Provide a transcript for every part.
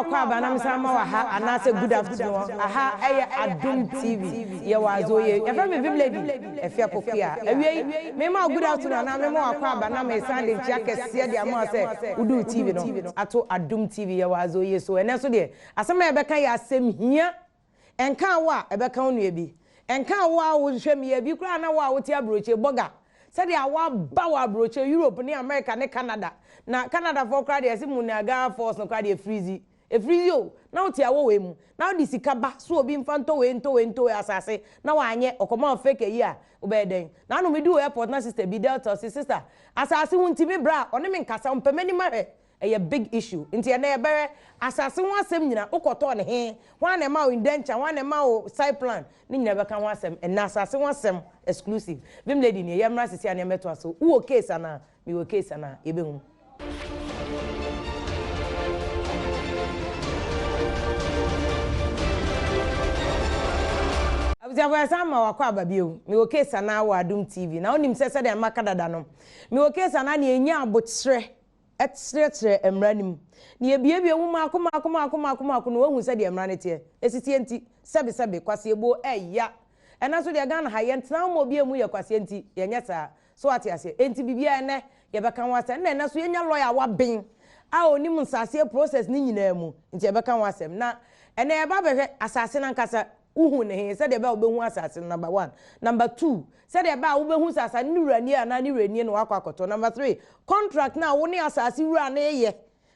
wakɔ aba na mesan ma wɔ ha anaasɛ good afternoon. Aha ɛyɛ Adom TV. Yɛwɔ Azoye. Yɛfrɛ me Vim Lady Afia Pokuya. Awiei, mema wo good afternoon anaa mema wakɔ aba na mesan de nkyea kɛseɛ de ama wo sɛ woduu TV no ato Adom TV. Yɛwɔ Azoye so. Ɛnnɛ nso deɛ, asɛm a yɛbɛka yɛ asɛm hia. Ɛnkaa wo a, ɛbɛka wo nua bi. Ɛnkaa wo a wohwɛ me yi, ebi koraa na wo a wote aburokyire, bɔga, sɛdeɛ awɔ aba wɔ aburokyire, Europe ne America ne Canada. Na Canadafoɔ koraa deɛ, yɛse mu Niagara Falls no koraa deɛ, ɛfirizi. Ɛfirizi o! Na wote awɔ wei mu, na wode sika ba sɛ obi mfa ntɔ wei, ntɔ wei, ntɔ wei, asase, na wanyɛ, ɔkɔma wo fake ayi a, wobɛyɛ dɛn? Naano meduu airport na sister bi, Delta, ɔse, Sister, asase ho nti me bra a, ɔne me nkasa, ɔmpɛ m'anim ahwɛ. Ɛyɛ big issue nti ɛnɛ yɛbɛhwɛ asase ho asɛm nyina wokɔtɔɔ no he, hwan na ɛma wo indenture, hwan na ɛma wo site plan ne nyina yɛbɛka ho asɛm ɛnɛ asase ho asɛm exclusive. Vim lady nie yɛmmra sisi a ne yɛmmɛtoa so wowɔ case anaa mewɔ case anaa yɛbɛhu. Abusuafo yɛsan ma wakɔ aba bio mewɔ case anaa wɔ Adom TV na wonim sɛ sɛdeɛ maka dada no mewɔ case anaa ne yɛnya abokyerɛ kyerɛkyerɛ mmara no mu, na yɛbuebue mu mmaako mmaako mmaako mmaako mmaako na wɔahu sɛdeɛ mmara no teɛ. Ɛsisie nti, sɛbesɛbe, kwaseɛbuo ɛya. Ɛna nso deɛ Ghana ha, yɛntena hɔ ma obi ammu yɛ kwaseɛ nti, yɛnyɛ saa. So wate aseɛ? Enti biribiara ɛnnɛ, yɛbɛka ho asɛm. Ɛna ɛnnɛ nso yɛnya lɔya a waben a ɔnim nsaseɛ process no nyinaa mu, nti yɛbɛka ho asɛm. Na ɛnnɛ yɛba abɛhwɛ asase no ankasa. Wohu no he? Sɛdeɛ ɛbɛyɛ a wobɛhu asase no, number one. Number two, sɛdeɛ ɛbɛyɛ a wobɛhu sɛ asase no ne wura nie anaa ne wura nie na wakɔ akɔtɔ. Number three, contract no a wo ne asase wura no reyɛ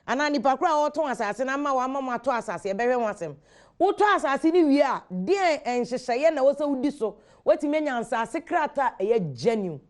anaa nipa korɔ a ɔretɔn asase no ama wo ama moatɔ asase, yɛbɛhwɛ ho asɛm. Wotɔ asase no wie a, deɛn nhyehyɛeɛ na ɛwɔ sɛ wodi so woatumi anya nsase krataa a ɛyɛ genuine.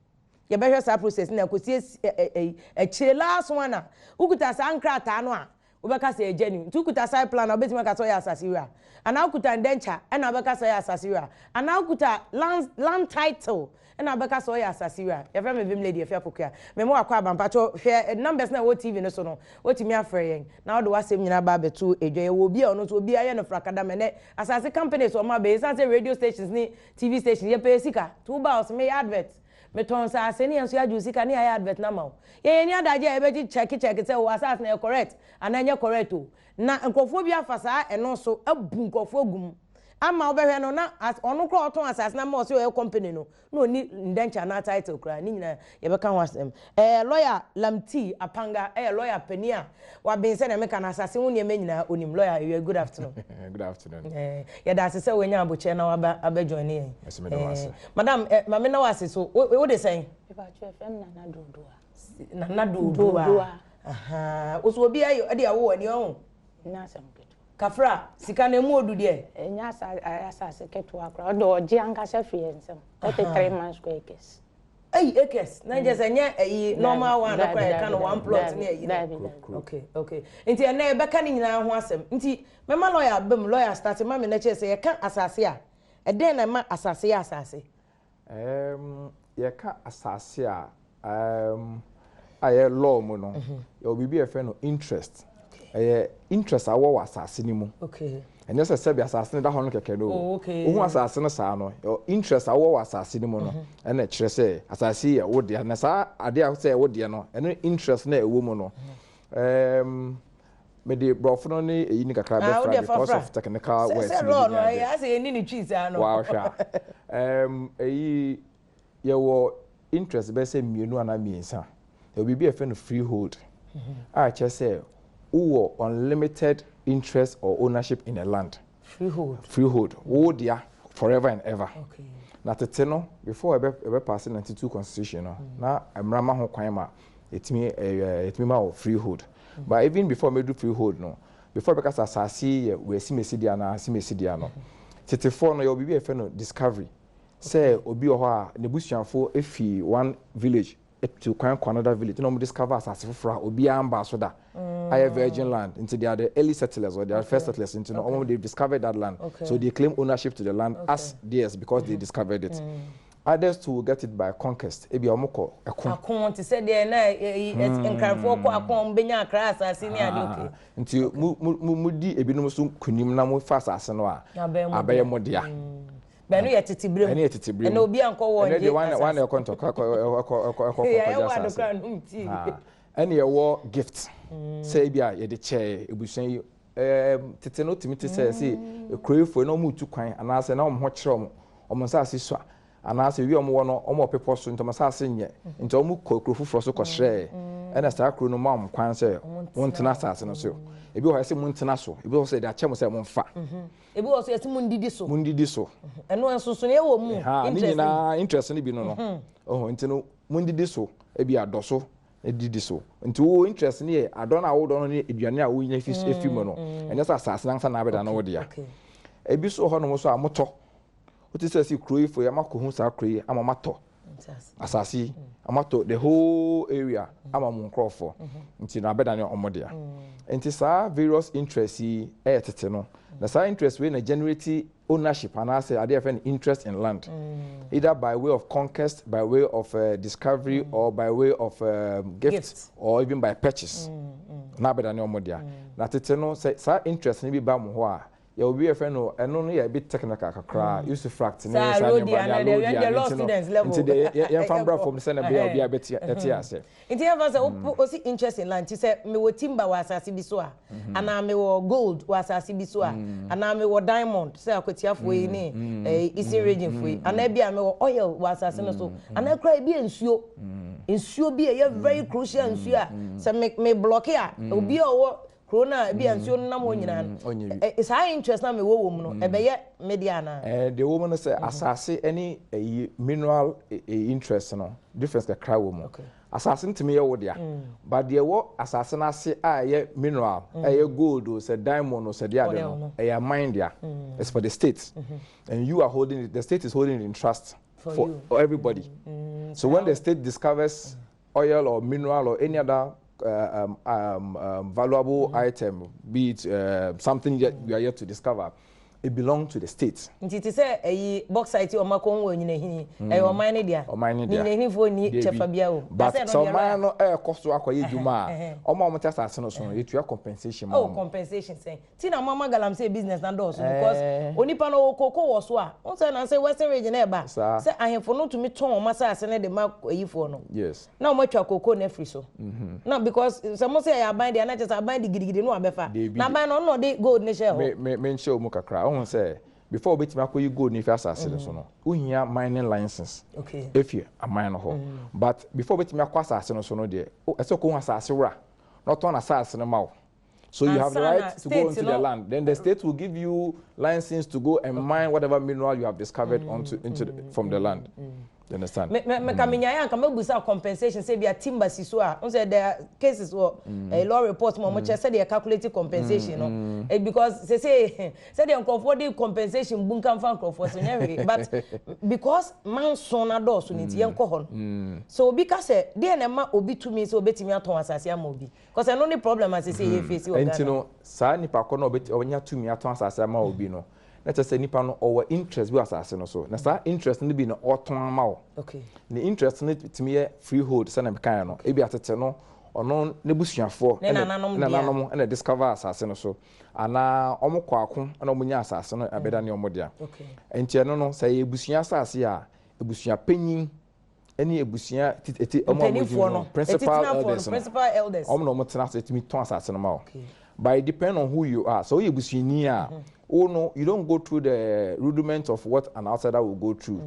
Yɛbɛhwɛ saa process no na ɛkɔsi akyire last one a, wokuta saa nkrataa no a, Wobɛka sɛ ɛyɛ genuine. Nti wokuta site plan a wobɛtumi aka sɛ ɔyɛ asase wura? Anaa wokuta indenture ɛna wobɛka sɛ ɔyɛ asase wura? Anaa wokuta land land title ɛna wobɛka sɛ ɔyɛ asase wura? Yɛfrɛ me Vim Lady Afia Pokuaa. Me ma wakɔ aba. Mpakyɛw hwɛ numbers no a ɛwɔ TV no so no, woatumi afrɛ yɛn na wode w'asɛm nyinaa aba abɛto dwa. Yɛwɔ obi a ɔno nso obiara yɛ no frakadam ɛnnɛ. Asase companies wɔn aba yi, ɛsiane sɛ radio stations ne TV stations yɛpɛ yɛ sika. Nti woba a ɔse meyɛ advert. Metɔn nsaase ne yɛn nso yɛagye wo sika ne yɛayɛ advert no ama wo. Yɛn yɛnni adagye a yɛbɛgye kyɛke kyɛke sɛ o asaase no ɛyɛ correct anaa ɛnyɛ correct o. Na nkurɔfoɔ bi afa saa ɛno so abu nkurɔfoɔ agu mu ama wobɛhwɛ no na ɔno koraa a ɔtɔn asaase no ama wo sɛ ɔyɛ company no na ɔnni indenture anaa title koraa. Ne nyinaa yɛbɛka ho asɛm. Ɛɛ lawyer Lamtee Apanga yɛ lawyer panin a waben sɛdeɛ meka no asase ho nneɛma nyinaa ɔnim. Lawyer awia good afternoon. Good afternoon. Ɛɛ yɛda ase sɛ woanya abokyɛ na waba abɛ join yɛn. Mese meda wo ase. Madam, eh, ma me na wo ase so. Wo wo de sɛn? Mepakyɛ yɛfrɛ me Nana Dodoa. Nana Dodoa. Dodoa. Ahaa. Wo so obi ayɛ ɛde awo wɔ ani ɔho. Nyɛ asɛm ketewa. Kafra, sika no emu odu deɛ? Ɛnyɛ asa asase ketewa koraa. Ɔde ɔgye ankasa firi yɛn nsam. 33 man square acres. Eyi acres. Na nkyɛ sɛ nyɛ ɛyi normal one no koraa yɛka no one plot ne ɛyi no. Okay, okay. Nti ɛnɛ yɛbɛka ne nyinaa ho asɛm. Nti mɛma lawyer aba mu. Lawyer start ma me na kyerɛ sɛ yɛka asase a, Ɛdɛn na ɛma asase yɛ asase? Erm, yɛka asase a, erm, a ɛyɛ law mu no, yɛwɔ biribi a yɛfrɛ no interest. Ɛyɛ interest a wowɔ wɔ asase no mu. Ɛnyɛ sɛ sɛbi asase no da hɔ no kɛkɛ no o. Oh, okay. Wohu asase no saa no, yɛwɔ interest a wowɔ wɔ asase no mu no, ɛna ɛkyerɛ sɛ asase yi yɛ wo dea. Na saa adeɛ a sɛ ɛyɛ wo deɛ no, ɛno interest no a ɛwɔ mu no, erm, Mede brɔfo no ne eyi no kakra Ah, bɛfra wodeɛ because fafra. of technical Sɛ words sɛ no law bi no ne ɛyɛ ade. asɛ yɛnni ne twi saa no. Wahwɛ a. Um, eyi yɛwɔ interest bɛyɛ sɛ mmienu anaa mmiɛnsa. Yɛwɔ biribi a yɛfrɛ no freehold a ɛkyerɛ sɛ wowɔ unlimited interest or ownership in a land. Freehold. Freehold, wo dea forever and ever. Okay. Na tete no, before ɛbɛ ɛbɛ pass 92 constitution no, na mmara ma ho kwan ma yɛtumi ɛɛ yɛtumi ma wɔ freehold. But even before mɛdu freehold no, before bɛka sɛ asase yi yɛ wɔ asimesi dea anaa asimesi dea no, tetefoɔ no yɛwɔ biribi a yɛfrɛ no discovery. Sɛ obi wɔ hɔ a n'abusuafo fi one village tu kwan kɔ another village na wɔn discover asase foforɔ a obiara mbaa so da ayɛ virgin land nti they are the early settlers or they are the first settlers nti no wɔn they discovered that land so they claim ownership to the land as theirs because they discovered it. Others too will get it by conquest ebia wɔn kɔ ɛko. Ako te sɛ deɛ na ɛyi nkranfoɔ kɔ ako a wɔn bɛnya akra asase ne ade okay. Nti mo mo mo di ebinom so kunim na mo fa asase no a abɛyɛ mo dea. Bɛ no yɛ tete berɛ mu. Ɛno yɛ tete berɛ mu. Ɛnɛ obi ankɔ wɔ Ɛnɛ ngye deɛ wan asase. wan na ɛkɔ ntɔkwa ɛkɔ ɛkɔ ɛkɔ ɛkɔ Yɛayɛ kɔgye wɔ asase. adokora nom tii. Ɛna yɛwɔ gift sɛ ebi a yɛde kyɛɛ ebusua yi. Tete no tumi te sɛ sɛ kuroyifoɔ na wɔn retu kwan anaasɛ na wɔn ho kyerɛ wɔn, wɔn nsaase sua anaasɛ ebi a wɔn wɔ no wɔn wɔ bepɔ so nti wɔn nsaase nyɛ nti wɔn kɔ kuro foforɔ so kɔsrɛɛ ɛna saa kuro no ma wɔn kwan sɛ wɔn ntena asaase no so. Ebi wɔ hɔ yɛsɛ mo ntena so, ebi wɔ hɔ sɛ yɛde akyɛ mo sɛ mo nfa. Ebi wɔ so yɛsɛ mo ndidi so. Mo ndidi so. Ɛno nsonsonoeɛ wɔ mu. Ne nyinaa interest no bi no no. Ɔhɔ nti no mo ndidi so, ebi adɔ so didi so. Nti wo interest no yɛ adɔ no a wodɔ no ne aduane a wonya fi fi mu no. Ɛnyɛ sɛ asase no ankasa na abɛda no wo dea. Ebi so wɔ hɔnom nso a motɔ. Wote sɛ si kuro yi fo yi ama kɔhu saa kuro yi ama matɔ asase yi ama tɔ the whole area ama mo nkurɔfoɔ. Nti na abɛda ne ɔmo dea. Nti saa various interest yi ɛyɛ tete no. Na saa interest wei na generate ownership anaasɛ adeɛ a yɛfrɛ no interest in land either by way of conquest, by way of discovery or by way of gift, gift or even by purchase na abɛda ne ɔmo dea. Na tete no sɛ saa interest no bi ba mo hɔ a, yɛwɔ bi yɛfrɛ no, ɛno no yɛ a bit technical kakra, usufruct ne saa nneɛma ne allodia ne nti no, nti deɛ yɛmfa mbra fam sɛ na ɛbɛyɛ a obiara bɛte ɛte ase. Nti yɛmfa sɛ wosi interest in land, nti sɛ mewɔ timber wɔ asase bi so a, anaa mewɔ gold wɔ asase bi so a, anaa mewɔ diamond sɛ akwatiafoɔ yi ne Eastern region foɔ yi, anaa bi a mewɔ oil wɔ asase no so, anaa koraa ebi yɛ nsuo, nsuo bi a ɛyɛ very crucial nsuo a sɛ me me block a, obi a ɔwɔ kuro no a ebi a nsuo no nam hɔ nyinaa no, saa interest na mewɔ wɔ mu no, ɛbɛyɛ me deɛ anaa? Deɛ ɛwɔ mu no sɛ asase ne ɛyi mineral interest no difference kakra wɔ mu. Asase no tumi yɛ wo dea, but deɛ ɛwɔ asase no ase a ɛyɛ mineral, ɛyɛ gold o, sɛ diamond o, sɛ deɛ ade no, ɛyɛ aman dea. It's for the state. And you are holding it, the state is holding it in trust for everybody. So when the state discovers oil or mineral or any other valuable item, be it something yet we are yet to discover, it belongs to the state. Nti te sɛ ɛyi bauxite ɔmo akɔn wɔ Nyinahini, ɛyɛ ɔman ne dea? Ɔman ne dea. Nyinahinifoɔ ni kyɛfa bia o? But sɛ ɔman no ɛɛkɔ so akɔyɛ adwuma a, ɔmo a ɔmo te asase no so no, yɛtua compensation ma ɔmo. Oh, compensation sɛn? Ti na mo ama galamsey business na dɔɔso because onipa no ɔwɔ koko wɔ so a, n sɛ na sɛ Western Region na ɛba sɛ ahemfo no tumi tɔn wɔn asase no de ma ayifoɔ no. Na wɔn atwa koko no afiri so. Na because sɛ mo sɛ ɛyɛ aban deɛ na kyerɛ sɛ aban de gidigidi no abɛfa. Na aban no ɔno na ɔde gold no hyɛɛ hɔ. Me me me nkyerɛ wo mu kakra. Wohu sɛ before wobɛtumi akɔyi gold no afi asase no so no, wohia mining license efi aman no hɔ. But before wobɛtumi akɔ asase no so no deɛ, ɛsɛ sɛ wokɔhu asase wura na ɔtɔn asase no ma wo. So you have the right to go into the land. Then the state will give you license to go and mine whatever mineral you have discovered onto into the, from the land. You understand? Me me me ka me nyae anka mebusa compensation sɛ bia timber si so a, n sɛ there are cases wɔ eh, law report mu a wɔkyerɛ sɛdeɛ calculate compensation no. Eh, because sese sɛdeɛ nkurɔfoɔ de compensation bu nka mfa nkurɔfoɔ so nyɛ hwee, but because manso no adɔɔso no nti yɛnkɔ hɔ no. So obi ka sɛ deɛ na ɛma obi tumi sɛ obetumi atɔn asase ama obi? Cause ɛno ne problem a sese yɛ face wɔ Ghana. Nti no saa nipa kɔ no a ɔbɛnya tumi atɔn asase ama obi no, na kyerɛ sɛ nipa no ɔwɔ interest bi wɔ asase no so. Na saa interest no bi na ɔtɔn ama wo. Ne interest no tumi yɛ freehold sɛnea mekaeɛ no. Ebi atete no ɔno n'abusuafoɔ ne nananom dea nananom na discover asase no so. Anaa wɔn kɔ ako na wɔn nya asase no ɛbɛda ne wɔn dea. Nti ɛno no sɛ ɛyɛ abusua asase a, abusua panyin ne abusua ti eti wɔn a wɔn gyina no principal elders no principal elders wɔn na wɔn tena ase tumi tɔn asase no ma wo. But it depend on who you are. Sɛ woyɛ busuani a, wo no you don't go through the rudiment of what an outsider will go through.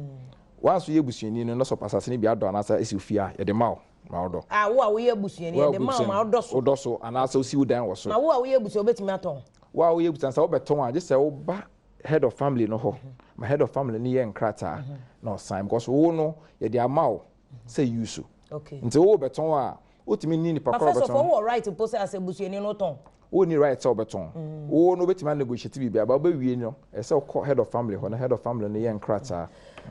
Once woyɛ busuani no na sɛ ɔpɛ asase no bi adɔ anaasɛ esi wo fie a, yɛde ma wo ma wodɔ. Ah, wo a woyɛ busuani yɛde ma wo ma wodɔ so. Wodɔ so anaasɛ wosi wo dan wɔ so. Na wo a woyɛ busuani wobɛtumi atɔn? Wo a woyɛ busuani sɛ wobɛtɔn a, gye sɛ woba head of family no hɔ ma head of family no yɛ nkrataa na ɔsan because wo no yɛde ama wo sɛ use. Nti wo bɛtɔn a wotumi ni nipa korɔ bɛtɔn. First of all, wowɔ right mpo sɛ asɛ busuani no tɔn? Wo ni right sɛ wobɛtɔn. Wo no wobɛtumi a negotiate biribi aba wobɛwie no ɛsɛ wokɔ head of family hɔ na head of family no yɛ nkrataa.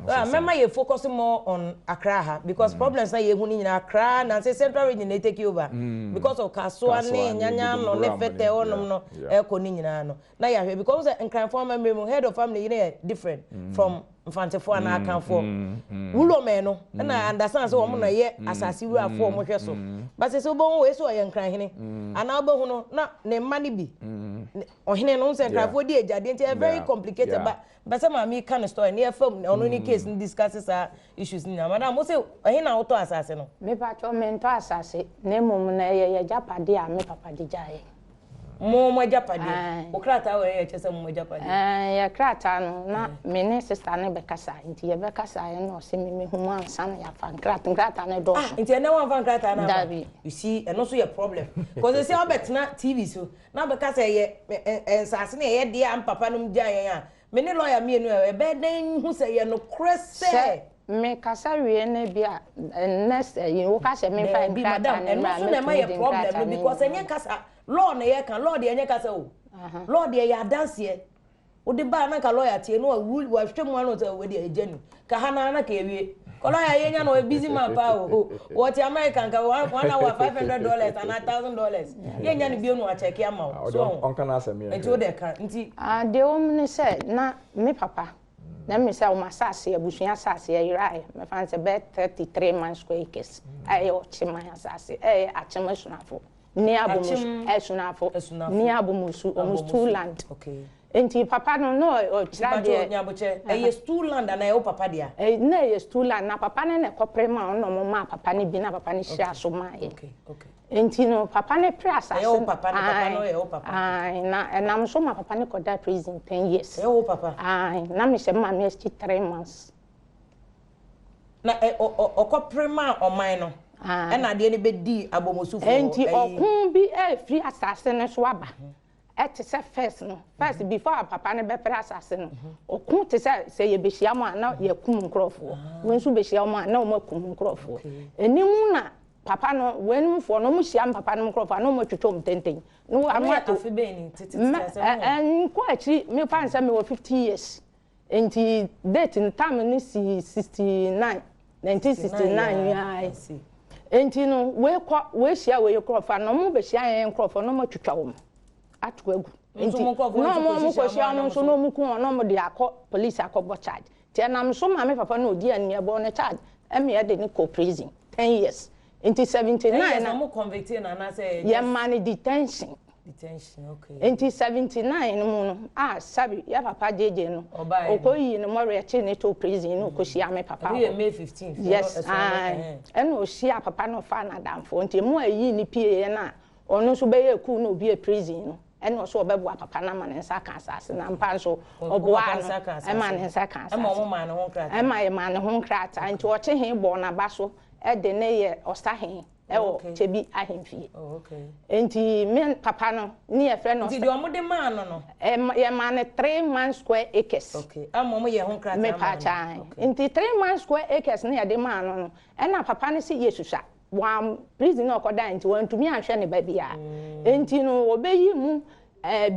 Mɛma yɛ focus more on Accra ha because problems na yɛhu no nyinaa Accra na sɛ Central Region na take over because of Kasoa ne Nyanyano ne Fɛtɛ hɔnom no ɛkɔ ne nyinaa no. Na yɛahwɛ because sɛ Nkranfoɔ amammerɛ mu head of family yi no yɛ different from Mfantefoɔ anaa Akanfoɔ. Wulɔmɛn no ɛna understand sɛ wɔn na yɛ asase wurafoɔ wɔn hwɛ so. But sɛ sɛ wobɛhu wei sɛ ɔyɛ Nkranhene anaa wobɛhu no na ne mma no bi ɔhene no sɛ Nkranfoɔ di agyadeɛ nti ɛyɛ very complicated, but mpɛ sɛ maame yi ka ne story ne yɛfa mu ɔno ne case no discuss saa issues no nyinaa. Madam, wo se ɛhe na wotɔ asase no? Mepakyɛw, mentɔ asase na mmom no ɛyɛ y'agyapadeɛ a me papa de gyaeɛ. Mo mo agyapadeɛ. Wo krataa wɔ yɛ kyɛ sɛ mo mo agyapadeɛ. Ɛɛ yɛ krataa no na me ne sister no bɛkasa nti yɛbɛkasa yɛ na ɔsɛ me mehu mu ansa na yɛafa nkrataa nkrataa no dɔɔso. Ah nti ɛnɛ wɔnfa nkrataa no aba. Dabi. You see ɛno nso yɛ problem cause esi abɛtena TV so na abɛka sɛ ɛyɛ nsaase no ɛyɛ deɛ a mpapa nom gya yɛn a me ne lawyer mmienu ɛ ɛbɛyɛ dɛn hu sɛ yɛ nokorɛ sɛ. Sɛ mekasa wie no bi a next ɛyi woka sɛ memfa Daabi madam nkrataa no ɛno mmra nso na ɛma mɛtumi yɛ de problem nkrataa no no because nyinaa. ɛnyɛ kasa law na yɛka law deɛ ɛnyɛ kasa o law deɛ yɛ adanseɛ wode baa na nka lawyer tie no wawu wahwɛ mu ano sɛ wei deɛ ɛgya ni ka ha na na ka ewie kɔ lawyer yɛnya no ɔyɛ busy man paa o wɔte America nka one hour $500 anaa $1,000 yɛnya no bio no wakyɛke ama wo so ɔho ɔnka n'asɛm yɛ nti wode ka nti. Ah deɛ ɛwɔ mu ne sɛ na me papa na me sɛ wɔn asase abusua asase ɛyeraeɛ mɛfa no sɛ bɛyɛ 33 man square acres a ɛyɛ ɔkyeman asase ɛyɛ akyem asunafo ne abomusu asunafo ne abomusu wɔn stool land nti papa no na ɔkyerɛ adeɛ nyabokyɛ ɛyɛ stool land anaa ɛyɛ wo papa dea. Na ɛyɛ stool land na papa no na ɛkɔpere maa ɔno na ɔmo maa papa no bi na papa no hyira so maa yɛ nti no papa no pere asase ɛyɛ wo papa no papa no yɛ wo papa ae na ɛnam so ma papa no kɔda prison 10 years. Ɛyɛ wo papa. Ae, na mehyɛ maame akyi 3 months. Na ɔkɔpere maa ɔman no ɛna adeɛ no bɛdi abomosufoɔ. Nti ɔko bi ɛfiri asase no so aba ɛte sɛ first no first before a papa no bɛpere asase no ɔko te sɛ sɛ yɛbɛhyia mu a na yɛkum nkurɔfoɔ wɔn nso bɛhyia mu a na wɔn akum nkurɔfoɔ anim na papa no wɔnumfoɔ no wɔn hyia mu papa no nkurɔfoɔ a na wɔn atwitwa wɔn tenten na wɔn ano ato afe bɛn ni tete tete asɛm nkɔ akyiri mefa nsɛ mewɔ 50 years nti date no time no si 69 1969 yaa nti no wei kɔ wei hyia wei nkurɔfoɔ a na wɔn bɛhyia yɛn nkurɔfoɔ na wɔn atwitwa wɔn ato agu nti nti mo nkurɔfoɔ na nso wɔn wɔn kɔhyehyɛ kɔhyia mo wɔn nso na wɔn ku wɔn na wɔn de akɔ police akɔbɔ charge nti ɛnam so maame papa na odi anim ɛbɔ ne charge ɛmi ɛde ne kɔ prison 10 years nti 79 na mo convict na anaasɛ yɛ ma ne detention. Detention, okay. Nti 79 no mu no a sabi yɛ papa gyegye no Ɔbaeɛ no. ɔkɔyi ne mmɔwerɛ akyi ne to prison na ɔkɔhyia me papa ɛno hɔ. yɛ May 15. Yes, ae, ɛna ɔhyia papa no ɔfa n'adamfo nti emu a ɛyi ne pie yɛ no a ɔno nso bɛyɛ cool na obi yɛ prison no ɛna ɔso ɔbɛboa papa no ama ne nsa ka asase na mpa nso ɔboa no ɛma ne nsa ka ɛma asase ɔmo maa ne ho nkrataa. Ɛma yɛ maa ne ho nkrataa nti ɔkye he bɔ n'aba so ɛde ne yɛ ɔsahen ɛwɔ Kyebi ahemfie. Nti me papa no ne yɛfrɛ no Nti deɛ ɔmo de maa no no. Yɛma no 3 man square acres. Okay, ama ɔmo yɛ ho nkrataa maa no. Mepakyan nti 3 man square acres ne yɛde maa no no ɛna papa no si yɛ susua wɔn prison na ɔkɔda nti wɔntumi anhwɛ ne ba biara nti no wɔbɛyi mu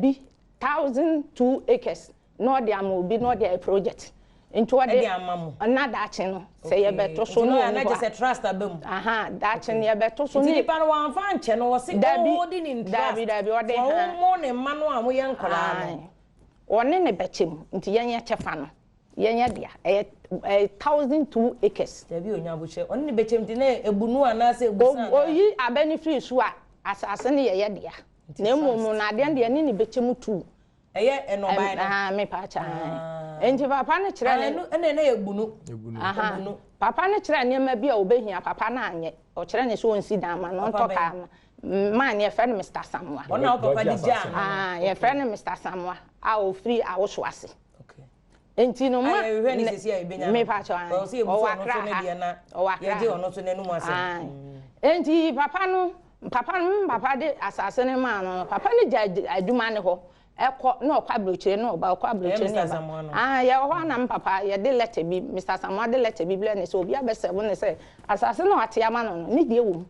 bi 1,002 acres na ɔde ama obi na ɔde ayɛ project nti ɔde Ɛde ama mo. Ɔna daakye no sɛ yɛbɛto so nti no lawyer wɔ na hɔ kyerɛ a sɛ trust aba mu. Aha, daakye no yɛbɛto so Nti ne nipa no wɔamfa ankyɛ no wɔse Dabi, ɔdi ne trust. dabi, dabi, ɔde For ha. mo ne mma no a moyɛ nkɔlaa no. Ae. Ɔne ne bɛkyɛ mu nti yɛnyɛ kyɛfa no yɛnyɛ dea ɛyɛ 1,002 acres. Dabi onya abohyɛ ɔne ne bɛkyɛ mu nti na ebunu anaasɛ ebusa anaa? Oyi abɛ ne firi so a asase no yɛyɛ dea na mmom na adeɛ no deɛ ne ne bɛkyɛ mu tu. Ɛyɛ ɛnɔbae no. Ah, me paakyɛ nti papa no kyerɛ ne ɛno ɛna ɛna yɛ bunu. Aha. Ebunu. Papa no kyerɛ nneɛma bi a obɛhia papa no anyɛ ɔkyerɛ ne sɛ ɔnsi dan ma no Papa ɔntɔ bɛn? kaa ma maa no yɛfrɛ no Mr Samoa. Ɔno a wo papa de gyaa no. Ah, yɛfrɛ no Mr Samoa a ofiri Awoso ase. Nti no A ma yɛhwehwɛ ne sisi a yɛbɛnya no. Me paakyɛ ae. Ɔwɔ sɛ yɛbusa Ɔwɔ ɔno nso Accra ne ha. deɛ na Ɔwɔ Accra yɛgye ha. ɔno nso n'anum asɛm. Ae. Nti papa no papa de asase no maa no papa no gya adwuma ne hɔ ɛkɔ na ɔkɔ aburokyire na ɔba ɔkɔ aburokyire Ɛyɛ na Mr. ɔba. Samoa no. Ah, yɛwɔ hɔ anam papa yɛde letter bi Mr Samoa de letter bi brɛ ne sɛ obi abɛsɛbo ne sɛ asase no a ɔte ama no no ne deɛ wɔ mu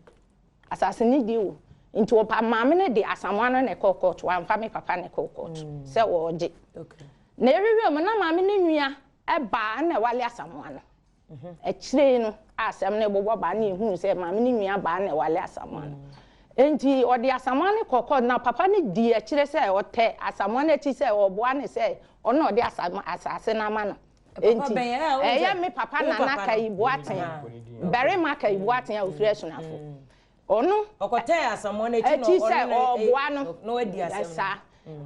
asase ne deɛ wɔ mu nti ɔpa maame no de Asamoa no na ɛkɔɔ court wamfa me papa na ɛkɔɔ court sɛ wɔɔgye na ehwehwɛ mu na maame ne nua ɛbaa na ɛwale Asamoa no akyire no a asɛm no bobɔ baa na ehunu sɛ maame ne nua baa na ɛwale Asamoa no nti ɔde Asamoa no kɔ court na papa no di akyire sɛ ɔtɛ Asamoa no akyi sɛ ɔboa ne sɛ ɔno ɔde asase no ama no. Papa bɛn, ɛ, wo ɛyɛ sɛ- me papa wo Nana papa no. Kayi Boaten barima Kayi Boaten a ofiri Asunafo ɔno Ɔkɔtɛɛ Asamoa no akyi na akyi sɛ ɔne no- ɔboa no na wadi asɛm no. Saa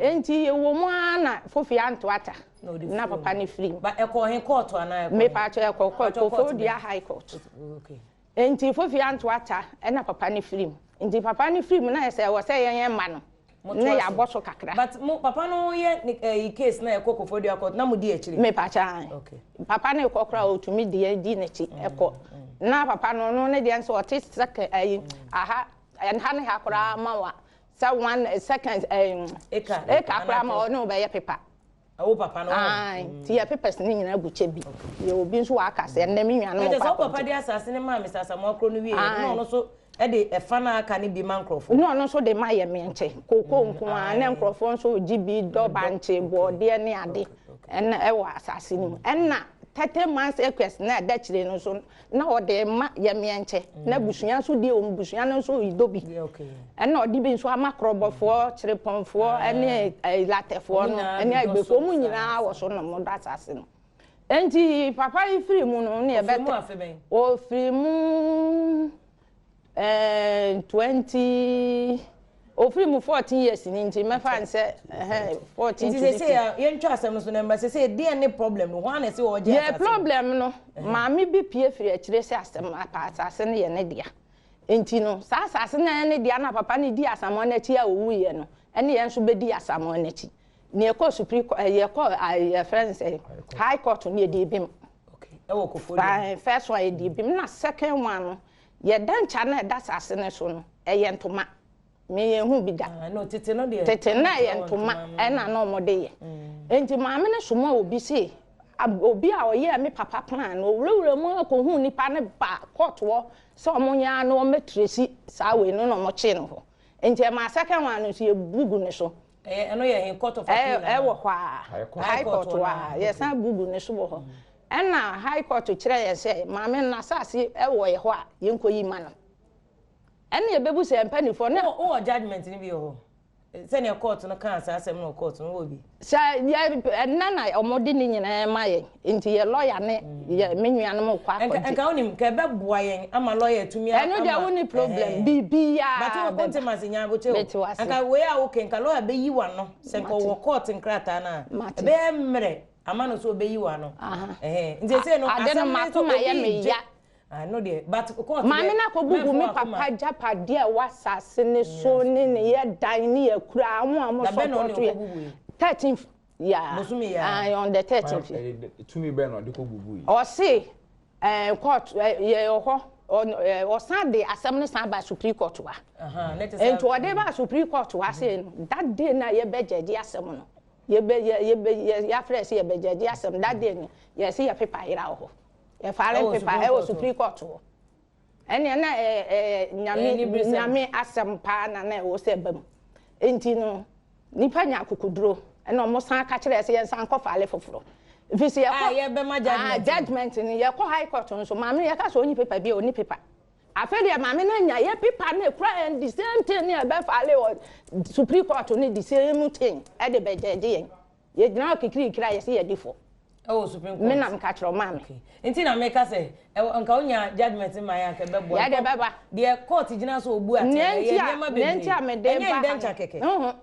nti ɛwɔ mu ara na Fofi anto ata Na ɔde na firi papa no firi mu. Ba ɛkɔ he court anaa ɛkɔ he? Mepatwa ɛkɔ Patwɛ court Koforidua bɛn? High Court. Nti Fofi anto ata ɛna papa no firi mu nti papa no firi mu na yɛ sɛ ɛwɔ sɛ yɛn yɛn mma no. Na yɛabɔ so kakra. But mo papa no yɛ ne ɛyi case na ɛkɔ Koforidua court na mo di akyire? Mepakyɛ ae. Okay. Papa no rekɔ koraa ɔtumi de yɛn di n'akyi ɛkɔ. Na papa no ɔno ne deɛ nso ɔte second ɛyi aha ɛha ne ha koraa ma wa sɛ one second ɛyi Acre. acre koraa ma ɔne wo bɛyɛ paper. Wo papa no. Ae, nti yɛ papers no nyinaa gu kyɛ bi. Yɛ obi nso wɔ aka sɛ ɛnnɛ me nuanom Ɛkyɛ kɔ sɛ wo papa akɔgye. de asase no maa Mister Asamoah koro no wieɛ no, na ɔno nso de ɛfa no a aka no bi ma nkorɔfoɔ. Na ɔno nso de ma yɛ meɛnkyɛ, kookoo nko ara, na nkorɔfoɔ nso regye bi dɔ bankye, borɔdeɛ ne ade ɛna ɛwɔ asase no mu. Ɛna 30 months acres no a ɛda akyire no nso, na ɔde rema yɛ meɛnkyɛ, na abusua nso deɛ wɔn busua no nso redɔ bi. Ɛna ɔde bi nso ama korɔbɔfoɔ, kyerepɔnfoɔ ne latɛfoɔ no ne agbefoɔ, wɔn nyinaa wɔ so na wɔdɔ asase no. Enti papa yi firi mu no, ne yɛbɛte. Ɔfiri mu 20. Ofiri mu 14 years ni nti mɛfa no sɛ ɛhɛn 14 Nti to 15. sesei a yɛntwa asɛm no so na ɛmmra sesei deɛn ne problem no hwan na ɛse ɔregye Yɛ asase no? problem no maame bi pue firi akyire sɛ asɛm apa asase no yɛ ne dea nti no saa asase no a ɛyɛ ne dea no a papa no dii Asamoah no akyi a ɔwuiɛ no ɛne yɛn nso bɛdi Asamoah no akyi na yɛkɔɔ supri yɛkɔɔ yɛfrɛ no sɛ high court no yɛdii bem. Okay ɛwɔ Koforidua. First one yɛdii bem na second one no yɛ dɛnkyɛ no a ɛda asase no so no ɛyɛ ntoma. Me yɛn hu bi da. Ah, no, tete no deɛ. Tete na ɛyɛ ntoma ɛna na wɔn de yɛ. Nti maame no soma obi se obi a ɔyɛɛ me papa plan no owurawura mu akɔhu nipa no ba court hɔ sɛ wɔn nyɛ ara na wɔn mɛtresi saa wei no na wɔn kyee no hɔ. Nti ɛmaa second one no nso yɛ bu gu ne so. Ɛyɛ ɛno yɛ he court of appeal anaa? Ɛwɔ hɔ a, high court hɔ a, yɛsan bu gu ne so wɔ hɔ. Ɛna high court kyerɛ yɛn sɛ maame no n'asaase ɛwɔ yɛ hɔ a yɛnkɔ yi ma no. Ɛnna yɛbɛbu sɛ yɛn mpanimfoɔ na. Wowɔ judgement no bi wɔ hɔ? Sɛdeɛ court no kaa saa asɛm no wɔ court no, wowɔ bi? Sɛ yɛ ɛnnɛ na wɔde ne nyinaa ma yɛn, nti yɛ lawyer ne yɛ me nuanom rekɔ akɔgye. Nka wonim, nka ɛbɛboa yɛn ama lawyer atumi ama. Ɛno deɛ wonni problem, biribiara bɛba. But wonte m'ase, nya abokyɛ o. Mete wo ase. Nka wei a woka yi, nka lawyer bɛyi w'ano, sɛ nka ɔwɔ court nkrataa no a, ɛbɛyɛ mmerɛ ama no sɛ ɔbɛyi w'ano. Nti seesei no, Ade no asɛm no nso m'akoma yɛ obi me regye. ya. Ah, no deɛ, but court Maame deɛ, no akɔbubu mɛmfa me w'akoma. papa agyapadeɛ a ɛwɔ asase no so ne ne yɛ dan ne yɛ akuraa, wɔn a wɔn Da bɛn na ɔne support yɛ. ɔkɔbubu yi? 13th, yeah. Bosome yi ara. Aye, on the 13th. Kwan, ɛyɛ dɛ, tumi bɛn na ɔde kɔbubu yi? Ɔse, eh, court, eh, yɛwɔ hɔ, ɔn, eh, ɔsan de asɛm no san baa Supreme Court ha. Aha, na kyerɛ sɛ. Nti ɔde baa Supreme Court ha sei no, that day no a yɛbɛgyɛgye asɛm no, yɛbɛ, yɛ, yɛbɛ, yɛ, yɛafrɛ sɛ yɛbɛgyɛgye asɛm, that day no, yɛse yɛ paper yera wɔ hɔ. Yɛfare mpepa ɛwɔ Supreme Court hɔ. Ɛnneɛ na ɛyɛ nyame nyame asɛm paa na na ɛwɔ sɛ ɛba mu. Nti no nipa nya akokoduro ɛna wɔn san ka kyerɛ sɛ yɛn san kɔ fale foforɔ. Nfi sɛ yɛkɔ ah judgement no yɛkɔ high court nso maame no yɛka sɛ ɔnyi paper bi a ɔni paper. Afei deɛ maame no anya yɛ paper no ekura yɛn the same thing ne ɛbɛ fale wɔ Supreme Court no the same thing ɛde bɛ judge yɛn. Yɛgyina hɔ kikirikiri a yɛse yɛdi fɔ. Ɛwɔ Supreme Court. Me na meka kyerɛ wo maame. Okay. Nti na meka sɛ ɛwɔ nka wonya judgement ma yɛ anka ɛbɛboa. Yɛde bɛba. Deɛ court gyina so obu atɛn ɛyɛ nneɛma bebree. Nea nti a mede ba Ɛnyɛ ndɛnkya kɛkɛ.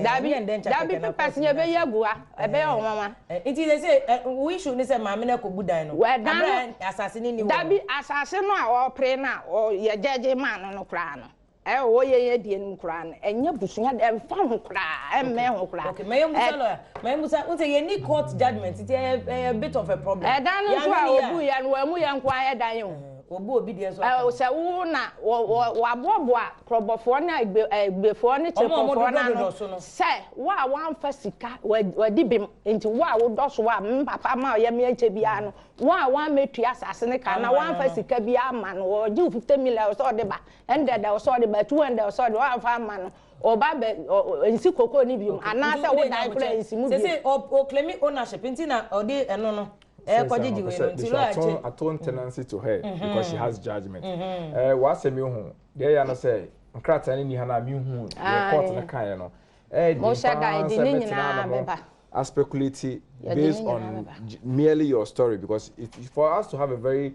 Dabi dabi papers nyɛ ɛbɛyɛ agu ha ɛbɛyɛ ɔnwanwa. Nti sɛ sɛ wo issue ne sɛ maame no akɔbu dan no. Abere a asase no nni hɔ. Dabi asase no a ɔpere no a yɛ judge maa no no koraa no. Ɛwɔ yɛn adie no mu koraa no, ɛnyɛ abusua deɛ, ɛmfa ho koraa, ɛmmɛn ho koraa. Okay, ma yɛmmusa lawyer, ma yɛmmusa, wohu sɛ yɛnni court judgement nti ɛyɛ ɛyɛ a bit of a problem. Ɛdan no nso a wɔbuiɛ no, wɔammu yɛn nko ara yɛ dan o. Wɔbu obi deɛ nso aka ho. Sɛ wo na wɔaboaboa korɔbɔfoɔ ne agbefoɔ ne kyerepɔfoɔ no ano sɛ wo a woamfa sika, wɔadi bem, nti wo a wodɔ so a me papa ma ɔyɛ me ɛnkyɛ biara no, wo a woammɛtua asase no ka anaa woamfa sika biara amma no, wɔgye wo 50 million a ɛwɔ sɛ ɔde ba. Ɛndɛ da ɔsɛ ɔde ba 200 ɔsɛ ɔde wamfa amma no ɔba bɛ nsi koko no biom anaasɛ wo dan koraa nsi mu biom. Sese o claim ownership nti na ɔde ɛno no ɛkɔ gyegye wei no nti lawyer kye. Atone tenancy to her because she has judgement. Ɛɛ w'asɛm yi ho deɛ ɛyɛ ano sɛ nkrataa no nni ha na mehu deɛ court no kaeɛ no ɛyɛ den paa sɛ mɛtena ano a speculate based on merely your story because it, for us to have a very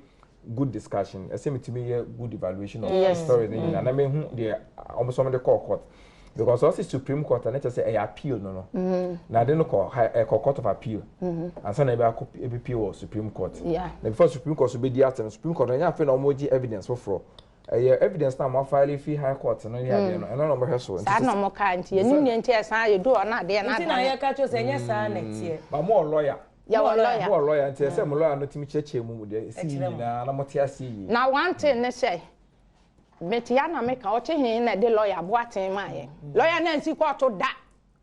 good discussion ɛsɛ metumi yɛ good evaluation of yes. the story ne nyinaa na mehu deɛ wɔn nso wɔde kɔɔ court because ɔsi supreme court ne kyerɛ sɛ ɛyɛ appeal no no mm-hmm. na ade no kɔ ɛkɔ court of appeal mm-hmm. ansa na ɛbɛ akɔ ɛbɛpie wɔ supreme court na before supreme court so bɛdi asɛm supreme court ɛnyɛ afei na wɔn gye evidence foforɔ. Ɛyɛ evidence no a moafile fi high court no ne adeɛ no, ɛno na wɔbɛhwɛ so. Saa na wɔkaa, nti yɛnnim deɛ nti a ɛsan yɛduu hɔ no adeɛ no Nti na adane. yɛka kyerɛ wo sɛ ɛnyɛ saa na ɛteɛ. But mowɔ lawyer. Yɛwɔ lawyer. Mowɔ lawyer, nti ɛsɛ sɛ mo lawyer no tumi kyerɛkyerɛ mo mu deɛ ɛsii Ɛkyerɛ mo. nyinaa na mote aseɛ yie. Na one thing ne sɛ, mete ha na meka, ɔte he na ɛde lawyer Boateng maa yɛn. Lawyer no ansi kɔɔto da.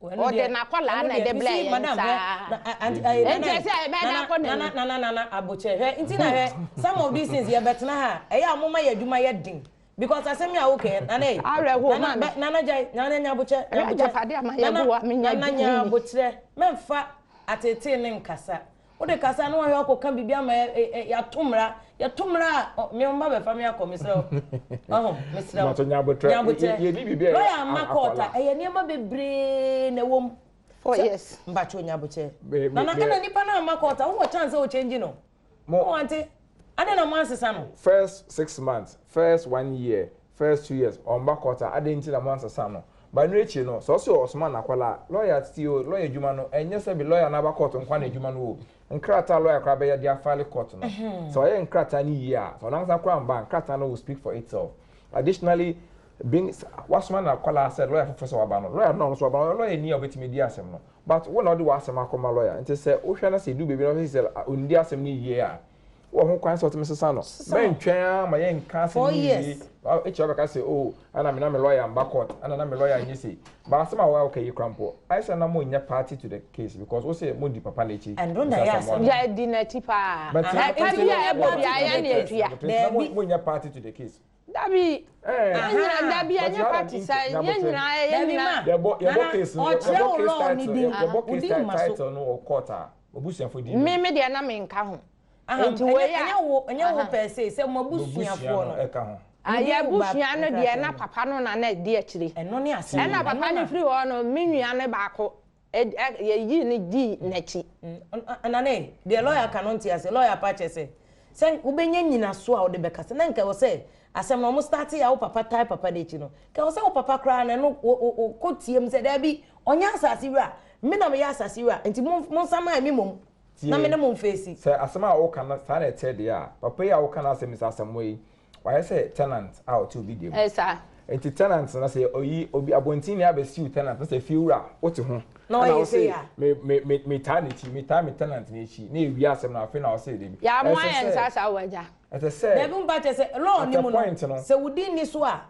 Ɔde n'akwadaa na ɛde brɛɛ yɛn saa. Enti ɛsɛ a yɛbɛyɛ dɛ akɔ n'anim. Nana nana abokyɛ hwɛ nti na hwɛ some of these things yɛbɛtena ha a ɛyɛ a moma yɛ adwuma yɛ den because asɛm yi a woka yi nana ei Awerɛhoɔ nana maame. bɛ nana gyae nana nya abokyɛ nya Ɛyɛ abokyɛ agyapadeɛ a mayɛ nana agu hɔ a menya nana bi nya nni. abokyerɛ mɛmfa ateetee ne nkasa Wode kasa na wahwɛ akɔka biribi ama yɛato mmara. Yɛto mmara a, me mma bɛfa me akɔ, mesrɛ wo. Ɔho, mesrɛ wo. Nyabotrɛ. Nyabotrɛ. Lɔya amma court a, ɛyɛ nneɛma bebree na ɛwɔ mu. 4 years. Mpakyɛw nyabotrɛ. Nana, ɛna nipa no amma court a, wowɔ chance sɛ wo change no. Mo ante, adɛn na moansesa no? First 6 months, first one year, first 2 years, ɔmba court a, adɛn nti na moansesa no? Ba no akyi no, sɛ ɔsɛ ɔsoma n'akwadaa a, lawyer ti o, lawyer adwuma no, ɛnyɛ sɛ bi lawyer n'aba court nkwa na adwuma no o. Nkrataa lawyer koraa bɛyɛ de afile court no. Sɛ ɔyɛ nkrataa no yie a, sɛ ɔno ankasa koraa mba a, nkrataa no will speak for itself. Additionally, being wasoma n'akwadaa sɛ lawyer foforɔ sɛ waba no, lawyer no a ɔno nso waba no, ɔyɛ lawyer ni a obetumi di asɛm no. But wo na ɔde w'asɛm akɔma lawyer. Nti sɛ wohwɛ na sɛ edu baabi na ɔhwɛ sɛ ɔndi asɛm no yie a, wɔ ho kwan sɛ ɔtumi sesa no. Mɛntwɛn ara ma yɛnka asɛm Four no yie. years. Ekyir ɔbɛka sɛ, oh, ɛna me na me lawyer mba court, ɛna na me lawyer nyɛ sei. But asɛm a wɔayɛ ɔka yi kora mpo, ayɛ sɛ na mo nyɛ party to the case because wo sɛ mo di papa n'akyi. Ɛno na ɛyɛ asɛm. Yɛdi n'akyi paa. But Ɛka bi a ɛbɔ bi a yɛn na etua. Daabi. Mo nyɛ party to the case. Dabi. Yɛn nyinaa dabi ɛnyɛ party sa yɛn nyinaa yɛn Dabi nyinaa. ma. Yɛbɔ case no, Ɔkyerɛ yɛbɔ wo case law ne title, din. yɛbɔ Wo case din ma so. title no wɔ court a, obusuafo din. Me me deɛ na me nka ho. Aha, Nti wei a. Ɛnyɛ wo pɛ se sɛ mo Obusua abusuafoɔ no no. ɛka ho. Ayɛ Wo din ba abusua no deɛ nkrataa na mu. papa no na na ɛdi akyire. Ɛno ne asɛm. Ɛna papa Ɛno no na- firi hɔ no, me nua no baako yɛyii no dii n'akyi. Nane, deɛ lawyer ka no nte ase. Lawyer pa kyerɛ sɛ wobɛnya nyinaso a wode bɛkasa na nka ɛwɔ sɛ asɛm no ɔmo start a wo papa tae papa n'akyi no, nka ɛwɔ sɛ wo papa koraa no ɛno wo kɔ tie mu sɛ daabi, ɔnyɛ asase wura, me na meyɛ asase wura, nti monsaman me mmom na me ne mo mfeesi. Sɛ asɛm a woka no saa na ɛteɛ deɛ a, papa yi a woka no asɛm yi sɛ asɛm yi wayɛ sɛ tenant a ɔte obi deɛ mu. Ɛsa. Nti tenant no sɛ oyi obi abɔnten ni abɛsiw tenant na sɛ fie wura wote ho Na ɛna ɔyɛ wo sei se a. Me taa n'akyi, me taa me tenant n'akyi na ewie asɛm no afei na ɔse debi. Yɛamoa yɛn nsa saa wɔ agya. Ɛsɛ sɛ Daabi, mpa kyerɛ sɛ law at ni a mu no point no, sɛ wo din ni so a,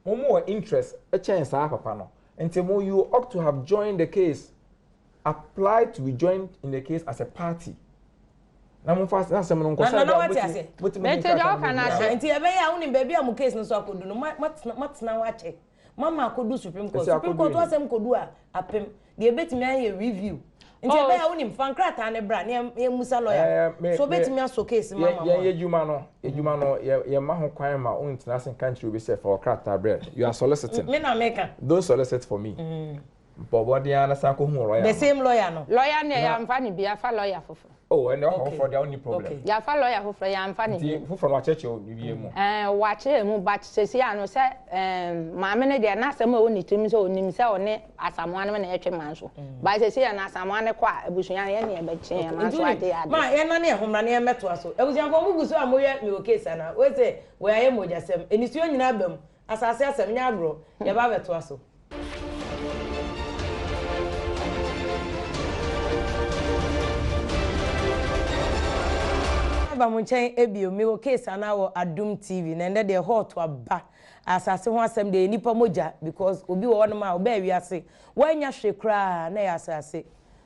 mo wɔ interest ɛkyɛn saa papa no, nti mo you ought to have joined the case, apply to be joined in the case as a party na mo fa na asɛm no nkɔ Na nana wate ase. Mete deɛ ɔka no ase. Nti ɛbɛyɛ a wonim baabi a mo case no so akɔdu no, matena hɔ akyɛ mama akɔdu Supreme Court. Ɛsɛ Supreme akɔdu Court yi. asɛm kɔdu a apem deɛ ɛbɛtumi ayɛ review, nti Oh. ɛbɛyɛ a wonim fa nkrataa ne bra ne yɛmmusa lawyer so obɛtumi asɔ case ma ma yɛn mo a. Yɛ adwuma no, adwuma no yɛ ma ho kwan ma wontena ase nka nkyerɛ obi sɛ fa ɔkrataa brɛ. You are soliciting. Me na meka. Don't solicit for me. Bɔ mmɔden ara na san kɔhu lawyer The no. same lawyer no. Lawyer ne yɛamfa ne bi, yɛafa lawyer foforɔ. Oh, ɛnna ɔfa foforɔ deɛ, wonni problem. Yɛafa lawyer foforɔ, yɛamfa ne Nti bi. foforɔ no wakyerɛkyerɛ wo biribi mu? Ɛɛ, wakyerɛ mu, but sɛsi ano sɛ maame no deɛ, n'asɛm a ɛwɔ ne tirim sɛ onim sɛ ɔne Asamoah no na ɛtwe man so, but sɛsi yɛ no Asamoah no kɔ a, abusua no yɛne yɛbɛkye yɛn man so ade ade. Ma yɛnane ɛhomra na yɛmmɛtoa so. Abusuafoɔ, mo gu so a moyɛ mewɔ case anaa wei sɛ wei ayɛ mogyasɛm, anisuo nyinaa ba mu, asase asɛm nyɛ agorɔ. Yɛba abɛtoa so. Aba mo nkyɛn ebio, mewɔ case anaa wɔ Adom TV. Na ɛndɛ deɛ hot aba, asase ho asɛm deɛ, yɛ nipa mogya because obi wɔ hɔnom a ɔbɛɛ wiase wanya hwee koraa na ɛyɛ asase.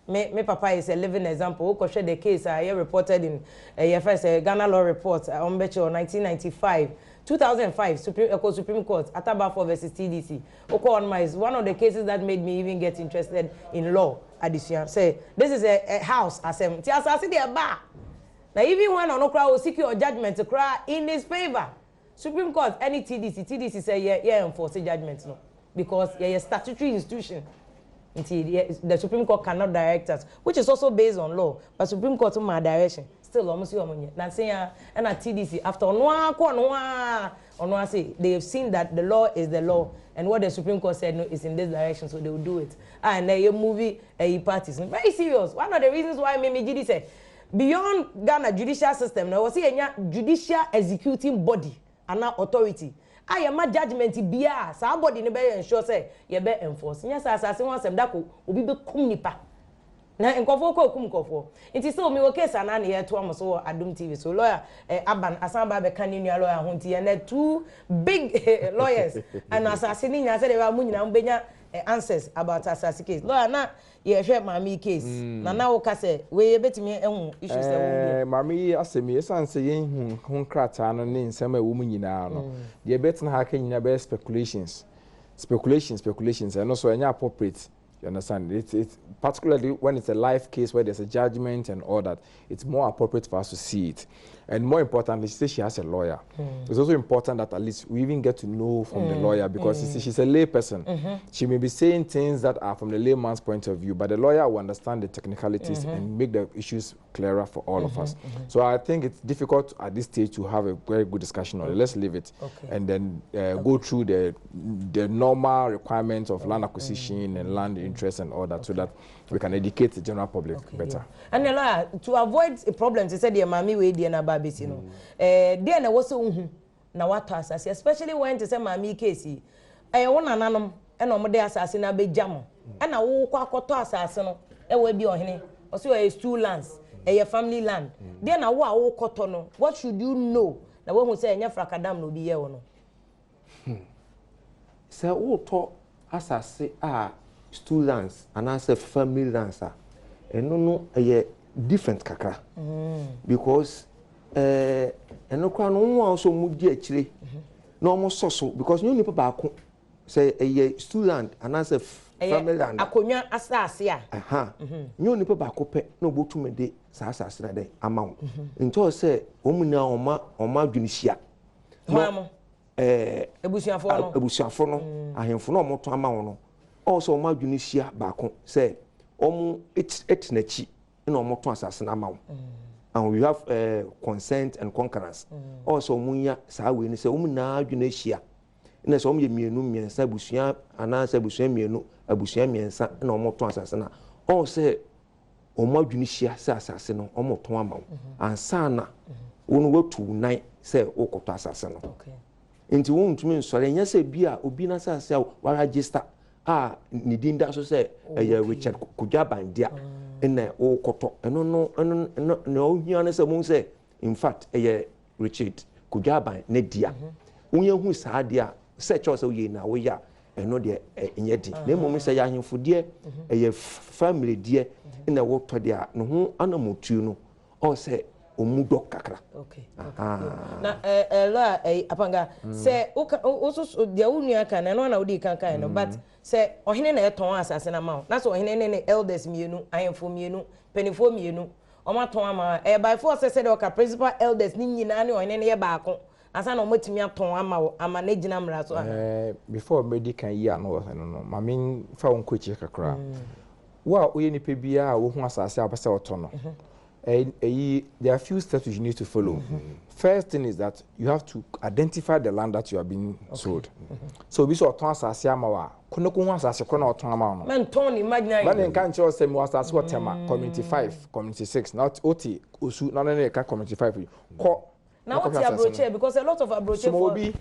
Me papa is a living example. Wokɔhwɛ the case a ɛyɛ reported in ɛyɛ fɛ sɛ Ghana Law Report a wɔn bɛkyerɛ wɔ 1995, 2005 Supreme, ɛkɔ Supreme Court, Atabafo versus TDC. Wokɔ hɔ nom is one of the cases that made me even get interested in law adesua sɛ this is a house asɛm. Nti asase deɛ ɛba a, na even when ɔno koraa o secure judgement koraa in his favour, Supreme Court ɛne TDC, TDC sɛ yɛ enforce judgement no because yɛyɛ statutory institution, nti the Supreme Court cannot direct us, which is also based on law, but Supreme Court ma direction, still ɔmo si ɔmo nyɛ. Na se ya ɛna TDC after ɔno ara kɔ ɔno ara say they have seen that the law is the law and what the Supreme Court said no is in this direction, so they will do it. Ah, ɛnna ɛyɛ movie ɛyi parties no, very serious. One of the reasons why me me gyi di sɛ beyond Ghana judicial system na ɛwɔ sɛ yɛnya judicial executing body. anaa authority a yɛma judgement biara a, saa body no bɛyɛ ensure sɛ yɛbɛ enforce. Nyɛ saa asase ho asɛm da ko obi bɛkum nipa. Na nkurɔfoɔ kɔ kum nkurɔfoɔ. Nti still mewɔ case anaa na yɛretoa mo so wɔ Adom TV so. Lawyer eh, Aban asan aba abɛka ne nua lawyer ho nti ɛnɛ two big lawyers ɛna asase ne nyinaa sɛdeɛ ɛbɛyɛ a mo nyinaa mobɛnya eh, answers about asase case. Lawyer na yɛhwɛ maame yi case mm. na na woka sɛ wei yɛbɛtumi ahu issues ɛwɔ mu deɛ. Eh, maame yi asɛm yi ɛsiane sɛ yɛnhu ho nkrataa no ne nsɛm a ɛwɔ mu nyinaa no mm. deɛ ɛbɛtena ha ka nyinaa bɛyɛ speculations speculations speculations ɛno so ɛnyɛ appropriate. You understand? It's, it's particularly when it's a life case where there's a judgment and all that, it's more appropriate for us to see it. And more importantly, she says she has a lawyer. It's also important that at least we even get to know from the lawyer because you see, she's a lay person. She may be saying things that are from the layman's point of view, but the lawyer will understand the technicalities and make the issues clearer for all of us. So I think it's difficult at this stage to have a very good discussion on it. Let's leave it and then go through the normal requirements of land acquisition and land interest and all that so that we can educate the general public better. Ɛnna lawyer, to avoid a problem te sɛ deɛ maame wei deɛ n'aba abɛsi no, deɛ na ɛwɔ sɛ wohu na watɔ asase, especially when te sɛ maame yi case yi, ɛyɛ wo nananom ɛna wɔn de asase no abɛgya mo, ɛna wokɔ akɔtɔ asase no ɛwɔ ebi ɔhene, ɔsɛ ɔyɛ stool lands, ɛyɛ family land. Deɛ na wo a wokɔtɔ no, what should you know na wohu sɛ ɛnyɛ frakadam na obi yɛ wɔ no? Sɛ wotɔ asase a stool lands anaasɛ family lands a, ɛno no ɛyɛ different kakra because ɛno koraa no wɔn a wɔsɔ wɔn di akyire na wɔn sɔ so because nyɛ nipa baako sɛ ɛyɛ stool land anaasɛ family land. Akonnwa asase a. Ɛha nyɛ nipa baako pɛ na obotumi de saa asase na dɛ ama wo nti ɔsɛ sɛ wɔn nyinaa wɔn adwene hyia. Hɔn mo. Abusuafoɔ no. Abusuafo no, ahemfo no a wɔtɔn ama wɔn no, ɔwɔ sɛ wɔn adwene hyia baako sɛ wɔn tena akyi na wɔtɔn asase no ama wɔn. And we have consent and concurrence. Ɔwɔ sɛ wɔn nya saa wei no sɛ wɔn nyinaa adwene ahyia. Na sɛ wɔn yɛ mmienu mmiɛnsa abusua anaasɛ abusua mmienu abusua mmiɛnsa na wɔtɔn asase no a, ɔwɔ sɛ wɔn adwene hyia sɛ asase no wɔtɔn ama wɔn ansa na wɔn watu nan sɛ wɔkɔtɔ asase no. Nti wɔntumi nsɔre nyɛ sɛ bi a obi n'asase a waregister a ne din da so sɛ ɛyɛ Richard Kodwo Abandia ɛna wɔkɔtɔ ɛno no. Ɛno no nea ɔhia no sɛ mo sɛ in fact ɛyɛ Richard Kodwo Aban ne dea. Wonyɛ hu saa deɛ a sɛ kyɛw sɛ woyɛ na woyɛ a, ɛno deɛ ɛnyɛ den, na mmom sɛ ɛyɛ ahemfo deɛ, ɛyɛ family deɛ ɛna wɔtɔ deɛ a, ne ho anamotuo no ɔwɔ sɛ ɔmu dɔ kakra. Na ɛ ɛ lawyer ɛ Apanga, sɛ woka wososo deɛ wo nua kan na ɛno na wodi kan kan no, but sɛ ɔhene na ɛtɔn asase no ama wo na sɛ ɔhene ne ne elders mmienu, ahemfo mmienu, mpanimfoɔ mmienu, wɔn atɔn ama wo, ɛyɛ by force sɛ sɛdeɛ ɔka principal elders ne nyinaa ne ɔhene no yɛ baako ansa na wɔatumi atɔn ama wo ama no gyina mmara so ana? Before mɛdi kan yi ano wɔ no no, ma memfa wo nkɔ akyire kakra. Wo a woyɛ nipa biara a wohu asase a wopɛ sɛ wotɔ no, ɛyi, there are few steps you need to follow. First thing is that you have to identify the land that you are being sold. So obi sɛ ɔtɔn asase ama wo a, kɔ ne kɔhu asase korɔ na ɔtɔn ama wo no. Mɛntɔn ne imaginary. Mɛne nka nkyerɛ wo sɛ mewɔ asase wɔ Tema community 5, community 6, na wote Osu na ɔno ne ka community 5 yi, kɔ na wote aburokyire, because a lot of aburokyire. Soma obi.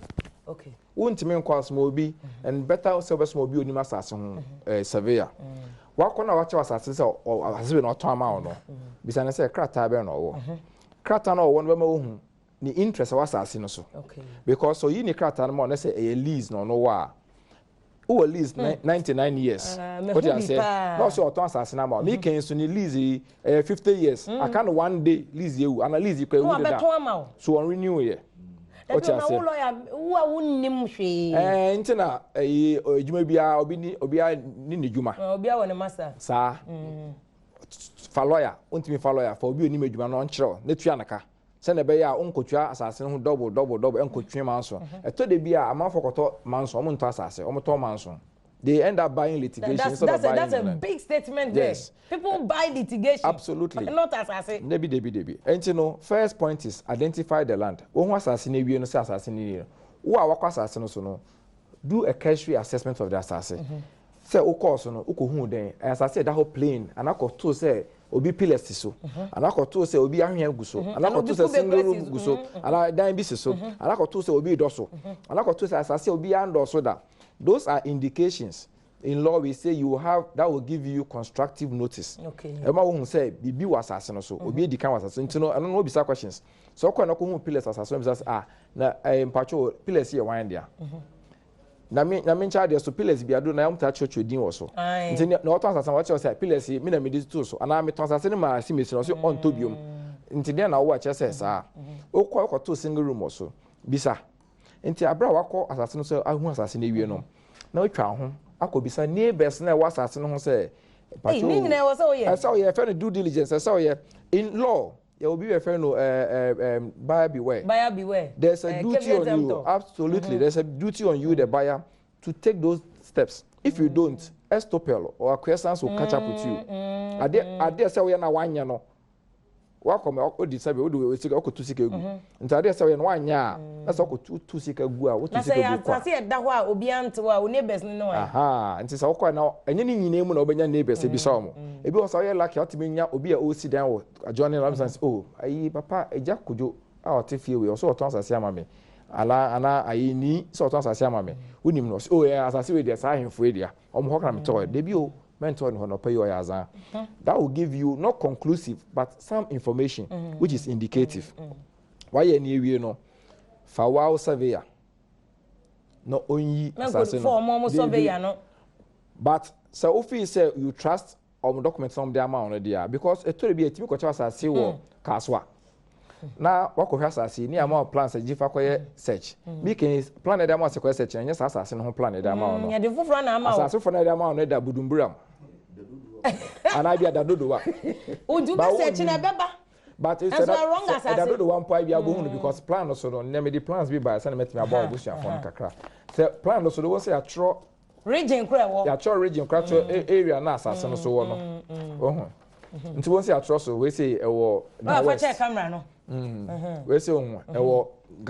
Wontumi nkɔ asoma obi and better sɛ wobɛsoma obi onim asase ho, surveyor. Wakɔ na wakyɛw asase sɛ asase bi na ɔtɔn ama wo no, bisa ne sɛ krataa bɛn na ɔwɔ. Krataa na ɔwɔ no bɛma wohu ne interest wɔ asase no so because oyi ne krataa no ma ɔno sɛ ɛyɛ lease na ɔno wɔ a wowɔ lease 99 years, wote aseɛ, na ɔsɛ ɔtɔn asase no ama wo. Meka nso ne lease yi ɛyɛ 50 years, aka no one day lease ewu ana lease yi kɔ ewu deda so wɔn renew yɛ. Wote aseɛ? Wo lawyer, wo a wonnim hwee. Nti na ɛyi adwuma biara obi ni, obiara ni ne dwuma. Obiara wɔ ne masa. Saa fa lawyer, wontumi fa lawyer, fa obi onim adwuma na ɔnkyerɛw ne tua ne ka sɛnea ɛbɛyɛ a wonkɔtua asase no ho double double double, ɛnkɔtwe manso. Ɛtɔ de bi a amanfoɔ kɔtɔ manso, ɔmo ntɔ asase, ɔmo tɔ manso. They end up buying litigation instead of buying That's a big statement there. Yes. People buy litigation. Absolutely. Not asase. Debi, debi, debi. Nti no, first point is identify the land. Wohu asase no ewie no sɛ asase no nie no, wo a wakɔ asase no so no, do a cursory assessment of the asase. Sɛ wokɔɔ so no, wokɔhuu dɛn? Ɛyɛ asase a ɛda hɔ plain, anaa kɔtoo sɛ obi pillars si so, anaa kɔtoo sɛ obi ahwea gu so, anaa kɔtoo sɛ single room gu so, anaa dan bi si so, anaa kɔtoo sɛ obi redɔ so, anaa kɔtoo sɛ asase a obiara ndɔɔ so da. Those are indications. In law we say you have, that will give you constructive notice. Ɛma wohu sɛ biribi wɔ asase no so, obi adi kan wɔ asase so. Nti no, ɛno no wobisa questions. Sɛ wokɔɛ na wokɔhuu pillars asase so, wobisa sɛ, ah, na eh, mpakyɛw, pillars yi yɛ wan dea? Na me na me nkyɛn adeɛ so pillars bi ado na wɔn taa kyerɛkyerɛ din wɔ so. Nti na ɔtɔn asase no wɔkyerɛ sɛ pillars yi me na mede too so anaa metɔn asase no maa simesi no ɔse ɔntɔ biom. Nti deɛ na wowɔ ɛkyerɛ sɛ saa. Wokɔ wokɔtoo single room wɔ so. Bisa. Nti abere a wakɔ asase no so ahu asase no awie no na watwa ho akɔ bisa neighbors na ɛwɔ asase no ho sɛ pacho. Ne nyinaa ɛwɔ sɛ woyɛ. Ɛsɛ woyɛ ɛfɛ no due diligence ɛsɛ woyɛ in law. Yɛwɔ biribi a yɛfrɛ no eh, eh, um, buyer beware. Buyer beware. There's a duty on you, absolutely. There's a duty on you, the buyer, to take those steps. If you don't, estoppel or acquiescence will catch up with you. Adeɛ adeɛ sɛ woyɛ na wanyɛ no, wakɔ ma odi sɛbi wode sika ɔkɔtu sika egu. Nti adeɛ sɛ woyɛ no wanyɛ a, na sɛ ɔkɔtu tu sika gu a, wotu Na sɛ sika yɛ gu kwa. asase ɛda hɔ a obiara nte hɔ a, wo neighbors no ne wɔn. Aha, nti sɛ wokɔ na ɛnyɛ ne nyinaa mu na wobɛnya neighbors ebisa wɔn. Ebi wɔ sɛ woyɛ lucky a wotumi nya obi a ɔresi dan wɔ adjoining land sɛ oh ayi papa agya Kojo a ɔte fie wei ɔsɛ ɔtɔn asase ama me anaa anaa ayi ni sɛ ɔtɔn asase ama me wonim no ɔsɛ oh ɛɛ asase wei deɛ saa ahemfo yi dea wɔn hɔ kana metɔɔ debi o mɛntɔɔ ne hɔ na ɔpɛ yi ɔyɛ azan. That will give you not conclusive but some information which is indicative. Wayɛ ne awie no fa wow surveyor na ɔnyi asase no. But sɛ wofii sɛ you trust wɔn document na wɔn de ama wɔn no deɛ a, because ɛtɔre bi a ɛtumi kɔkyɛ asase wɔ Kasoa na wakɔhwɛ asase yi ne ama wɔn plan sɛ gye fa kɔyɛ search. Mi kan plan na ɛde ama wɔn sɛ kɔyɛ search na ɛnyɛ saa asase no ho plan na ɛde ama wɔn no. Yɛde foforɔ na ama wɔn. Asase foforɔ na ɛde ama wɔn no da Budumburam anaa bi a da Dodowa. Ojú bɛ search na ɛbɛba. But sɛ ɛda Dodowa mpo a bi abohu no because plan no so no nnɛ mede plans bi baeɛ sɛdeɛ mɛtumi aboa w'abusuafoɔ no kakra. Sɛ plan no so no wɔn sɛ yɛatwerɛ Region kora ɛwɔ. Yɛatwerɛ region kora kyerɛ area na asase no so wɔ no. Wohu? Nti wɔn sɛ yɛatwerɛ so wei sɛ ɛwɔ Ga West. Fa kyerɛ camera no. Wei sɛ ohun ɛwɔ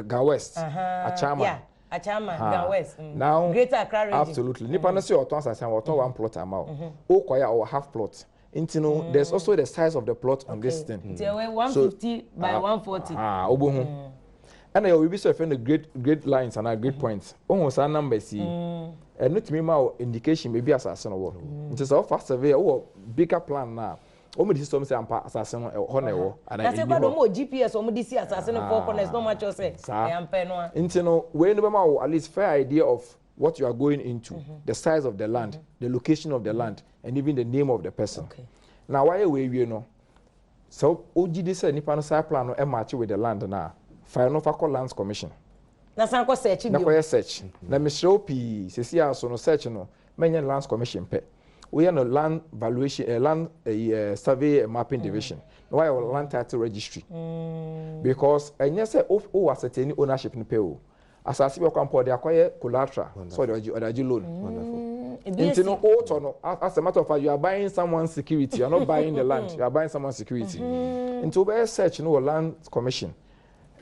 Ga West. Achama. Achama, Ga West. Now, Greater Accra region. Absolutely. Nipa no sɛ ɔtɔn asase a ɔtɔn one plot ama wo. Wokɔ yɛ a ɔwɔ half plot. Nti no there's also the size of the plot on this thing. Nti ɛwɔ 150 by 140. Ah, wobɛhu. Ɛna yɛwɔ biribi sɛ yɛfrɛ no grid grid lines anaa grid points. Wohu saa numbers yi, ɛno tumi ma wo indication baabi a asase no wɔ. Nti sɛ wofa survey a wowɔ bigger plan no a, wɔn de sisi wɔn sɛ ampa asase no ɛwɔ hɔ na ɛwɔ anaa Na sɛ ɛnni kora de hɔ. wɔn wɔ GPS wɔn de si asase no four corners na wɔn akyerɛ sɛ Saa. ɛyɛ ampa ɛno a. Nti no wei no bɛma wo at least fair idea of what you are going into, the size of the land, the location of the land, and even the name of the person. Na wayɛ wei wie no, sɛ wogye di sɛ nipa no saa plan no match with the land no a, fa ɛno fa kɔ Lands Commission. Na san kɔ search Na bio. kɔyɛ search. Na mesrɛ wo pii, seesei ara so no search no, mɛnyɛ Lands Commission pɛ. Woyɛ no Land Valuation, eh, Land eh, eh, Survey and Mapping Division. Na woayɛ wɔ Land Title Registry. Because ɛnyɛ sɛ wo wowɔ ascertain ownership no pɛ o. Asase bi wɔ kwan mpo ɔde akɔyɛ collateral sɛ ɔde ɔde agye loan. Nti no wotɔ no as a matter of fact you are buying someone's security, you are not buying the land, you are buying someone's security. Nti wobɛyɛ search no wɔ land commission.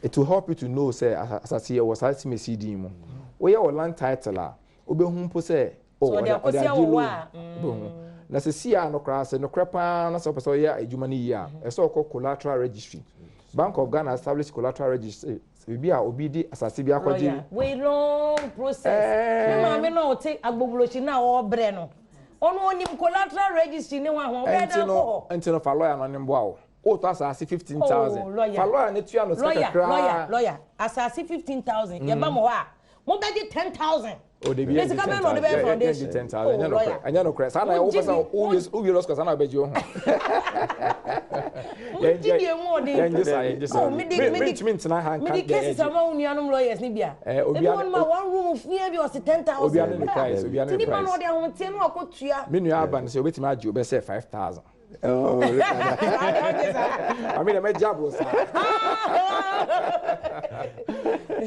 It will help you to know sɛ asase yi ɛwɔ saa simesi din mu. Woyɛ wɔ land title a wobɛhu mpo sɛ oh So ɔde ɔde ɔde akɔsi agye awɔwɔ loan a wobɛhu. Na sɛsi a no koraa sɛ nokorɛ paa na sɛ wopɛ sɛ woyɛ adwuma no yie a ɛsɛ sɛ wokɔ collateral registry. Bank of Ghana establish collateral registry biribi a obi de asase bi akɔgye. Lawyer, wei long process. Ne maame no a ɔte Agbogbloshie no a ɔrebrɛ no, ɔno ɔnim collateral registry ne ho ahoa, ɔbɛyɛ dɛn akɔ hɔ? Nti no fa lawyer no ne mboa wo. Wotɔ asase 15,000, Oh, lawyer. fa lawyer no tua no sika Lawyer, kakraa. lawyer, lawyer, asase 15,000, yɛba mo hɔ a, mobɛgye 10,000. Oh, debi Ne yɛngye sika bɛn na ɔde 10,000, bɛyɛ yɛngye foundation? 10,000, Oh, ɛnyɛ nokorɛ, lawyer. ɛnyɛ nokorɛ. Saa na Wogye wopɛ sɛ di, wowie wowie law school saa na wobɛgye wo ho. Wogye di emu ɔden. Yɛngye saa, yɛngye saa. Oh, mede, Me mede, mentumi ntena ha nka mede deɛ cases yɛgye. ama wo nuanom lawyers ne bi a. Eh, Ebi obiara wɔ ne nom a one room fia bi ɔse 10,000. obiara ne ne price, obiara ne Nti ne nipa no price. ɔde ahometeɛ no akɔtua. Me nua aba no sɛ obetumi agye wo bɛsɛ 5,000. Oh, look at that. I mean, I'm a job,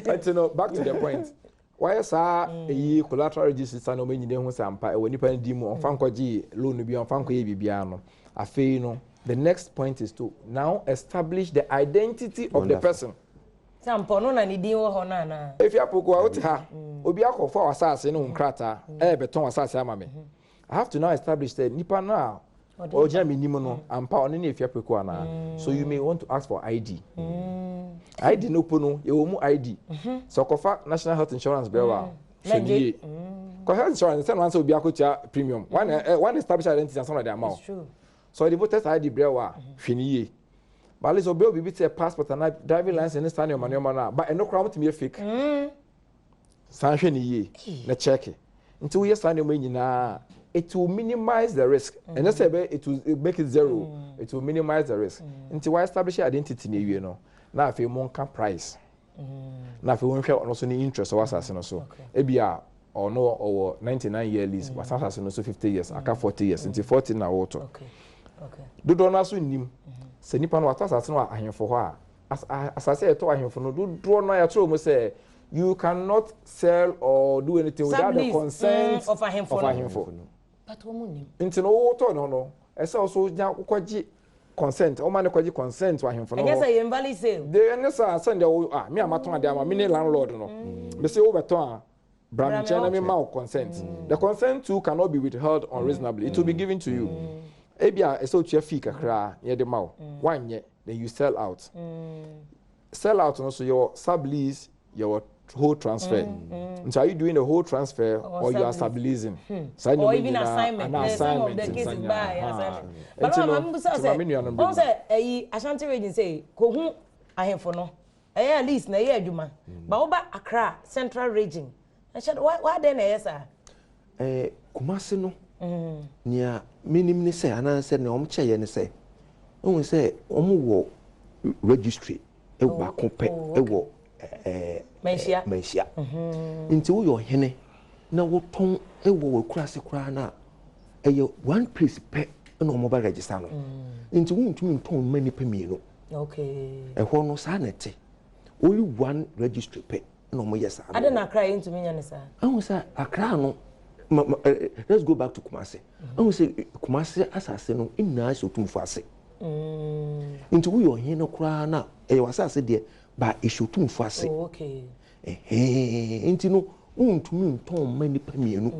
But you know, back to the point. Why saa eyi collateral registry sa na wɔn nyinaa hu sɛ ampa ɛwɔ nipa no din mu ɔnfa nkɔgye loan bi ɔnfa nkɔyɛ biribiara no afei no the next point is to now establish the identity of the person. Sɛ ampa ɔno na ne din wɔ hɔ no anaa. Efi apoko a wote ha obi akɔfa w'asaase ne wo nkrataa ɛrebɛtɔn w'asaase ama me. I have to now establish sɛ nipa no a ɔgyina m'anim no, ampa ɔno ne Afia Preko anaa. So you may want to ask for ID. ID no po no, yɛwɔ mu ID. Sɛ ɔkɔfa National Health Insurance brɛ wo a, hwɛ no yie. Kɔ health insurance sɛ no ansɛ obi akɔtua premium. One, one establish identity ansa na ɔde ama wo. Sɛ ɔde voters ID brɛ wo a, hwɛ no yie. But at least ɔbrɛ wo biribi te sɛ passport anaa driving license ne saa nneɛma nneɛma no a, but ɛno koraa wɔtumi yɛ fake. San hwɛ no yie na check. Nti woyɛ saa nneɛma yi nyinaa a, it will minimize the risk. Ɛnyɛ sɛ ɛbɛ it will make it zero. It will minimize the risk. Nti wa establish identity no awie no, na afei monka price. Na afei wonhwɛ ɔno nso ne interest wɔ asase no so. Ebia ɔno ɔwɔ 99 year lease, wasan asase no so 50 years, aka 40 years, nti 40 na wotɔ. Dodoɔ no ara nso nnim sɛ nipa no watɔ asase no wɔ ahemfo hɔ a, asase a yɛtɔ ahemfo no dodoɔ no ara yɛatwerɛ mu sɛ you cannot sell or do anything without the consent of ahemfo. Nti no wotɔ no no, ɛsɛ wo so nya wokɔgye consent, wɔma no kɔgye consent wɔ ahemfo no hɔ. Ɛnyɛ sɛ yɛ invalid sale. De ɛnyɛ saa sɛnea wo ah me a matɔn adeɛ ama me ne landlord no. Me se wobɛtɔn a bra me nkyɛn na me ma wo consent. The consent too cannot be withheld unreasonably. It will be given to you. Ebi a ɛsɛ otua fee kakra na yɛde ma wo. Wanyɛ, then you sell out. Sell out no so yɛwɔ sublease, yɛwɔ whole transfer. Nti are you doing the whole transfer or you are subleasing? Saa Or even assignment. Ana Some of the cases by assignment. But no, maame busa sɛ, wɔn sɛ ɛyi Ashanti region sɛ kohu ahemfo no, ɛyɛ at least na ɛyɛ adwuma. But woba Accra Central region, ɛhyɛ wa wa dɛn na ɛyɛ saa? Kumasi no, nea menim ne sɛ anaasɛ nea wɔn kyɛeɛ ne sɛ, wohu sɛ wɔn wɔ registry baako pɛ wɔ Manhyia. Manhyia. Nti woyɛ ɔhene na wotɔn wɔ w'akuraase koraa no a, ɛyɛ one place pɛ na wɔn bɛ register no. Nti wontumi ntɔn mma nnipa mmienu. Ɛhɔ no saa na ɛte. Only one registry pɛ na wɔn yɛ saa. Adɛn na Accra yɛntumi nyɛ no saa? Ahu sɛ Accra no, ma, ma, let's go back to Kumasi. Ahu sɛ Kumasi asase no nyinaa hyɛ Otumfoɔ ase. Nti woyɛ ɔhene no koraa na ɛyɛ w'asase deɛ, ba ɛhyɛ Otumfoɔ ase. Oh, okay. Ɛhɛn, nti no wontumi ntɔn mma nnipa mmienu.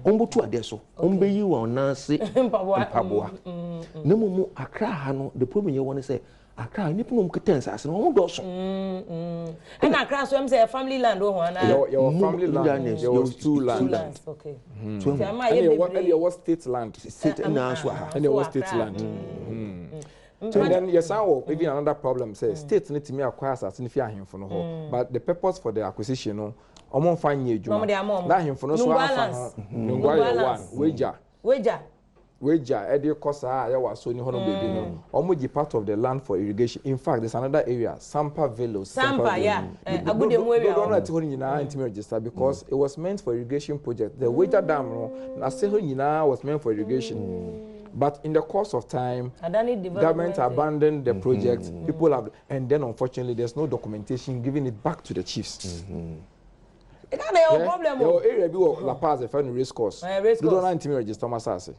Wɔn bɛtu adeɛ so, wɔn bɛyi wɔn nan ase mpaboa. Na mmom Accra ha no, the problem yɛwɔ ne sɛ Accra nnipa na wɔn kita nsase no wɔn dɔɔso. Ɛna Accra nso ɛm sɛ yɛ family land wɔ ho anaa? Yɛwɔ family land, yɛwɔ stool land. Okay. Ɛna yɛwɔ state land. State ɛna nso aha. Ɛna yɛwɔ state land. And then yɛsan wɔ even another problem sɛ state no tumi acquire asase no fi ahemfo no hɔ, but the purpose for the acquisition no wɔn nfa nyɛ adwuma. Na ahemfo no nso afa ho. Nungua yɛ one, wagya. Wagya. Wagya ɛde kɔ saa a yɛwɔ aso ni hɔnom baabi no, wɔn gye part of the land for irrigation. In fact, there's another area, Sampa Village. Sampa, yeah. Agudemu area. Dodoɔ no a ɛte hɔ no nyinaa ntumi register because it was meant for irrigation project. The Wagya dam no, n'ase hɔ nyinaa was meant for irrigation. But in the course of time, government abandoned the project. People have, and then unfortunately, there's no documentation giving it back to the chiefs. Ghana yɛ problem o. Yɛwɔ area bi wɔ La Paz yɛfrɛ no race course. Race course. Dodoɔ no ntumi register ɔmo asase.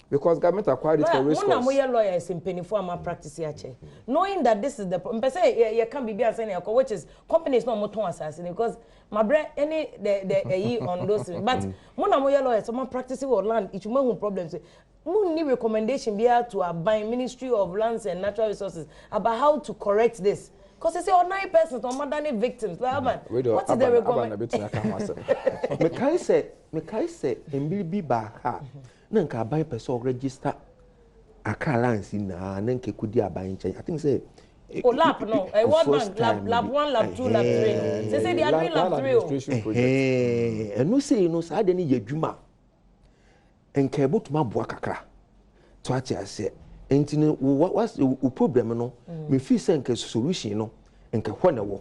Because government acquired it for race course. Mo na mo yɛ lawyers mpanyinfoɔ a ma practice akyɛ. Knowing that this is the mpɛ sɛ yɛ ka biribi ansa na yɛkɔ, which is companies na ɔmo tɔn asase no, because mabrɛ ɛne the ɛyi on those, but mo na mo yɛ lawyers ɔmo practice wɔ land issue, mo ehu problems. Mo nni recommendation biara to aban, Ministry of Lands and Natural Resources, about how to correct this? Because they say ordinary persons na ɔmo adane victims. Like Aban, what is the recommend? Mekae sɛ mmere bi baa ha na nka aban pɛ sɛ ɔregister Accra lands nyinaa na nka ekodi aban nkyɛn. I think sɛ O lap no, World Bank lap, lap one, lap two, lap three no. Sɛ they are doing lap three o. Ɛno sei no saa de no yɛ adwuma nka ɛbɛtumi aboa kakra to ate aseɛ. Nti no wo problem no, mefi sɛ nka solution no nka hɔ na ɛwɔ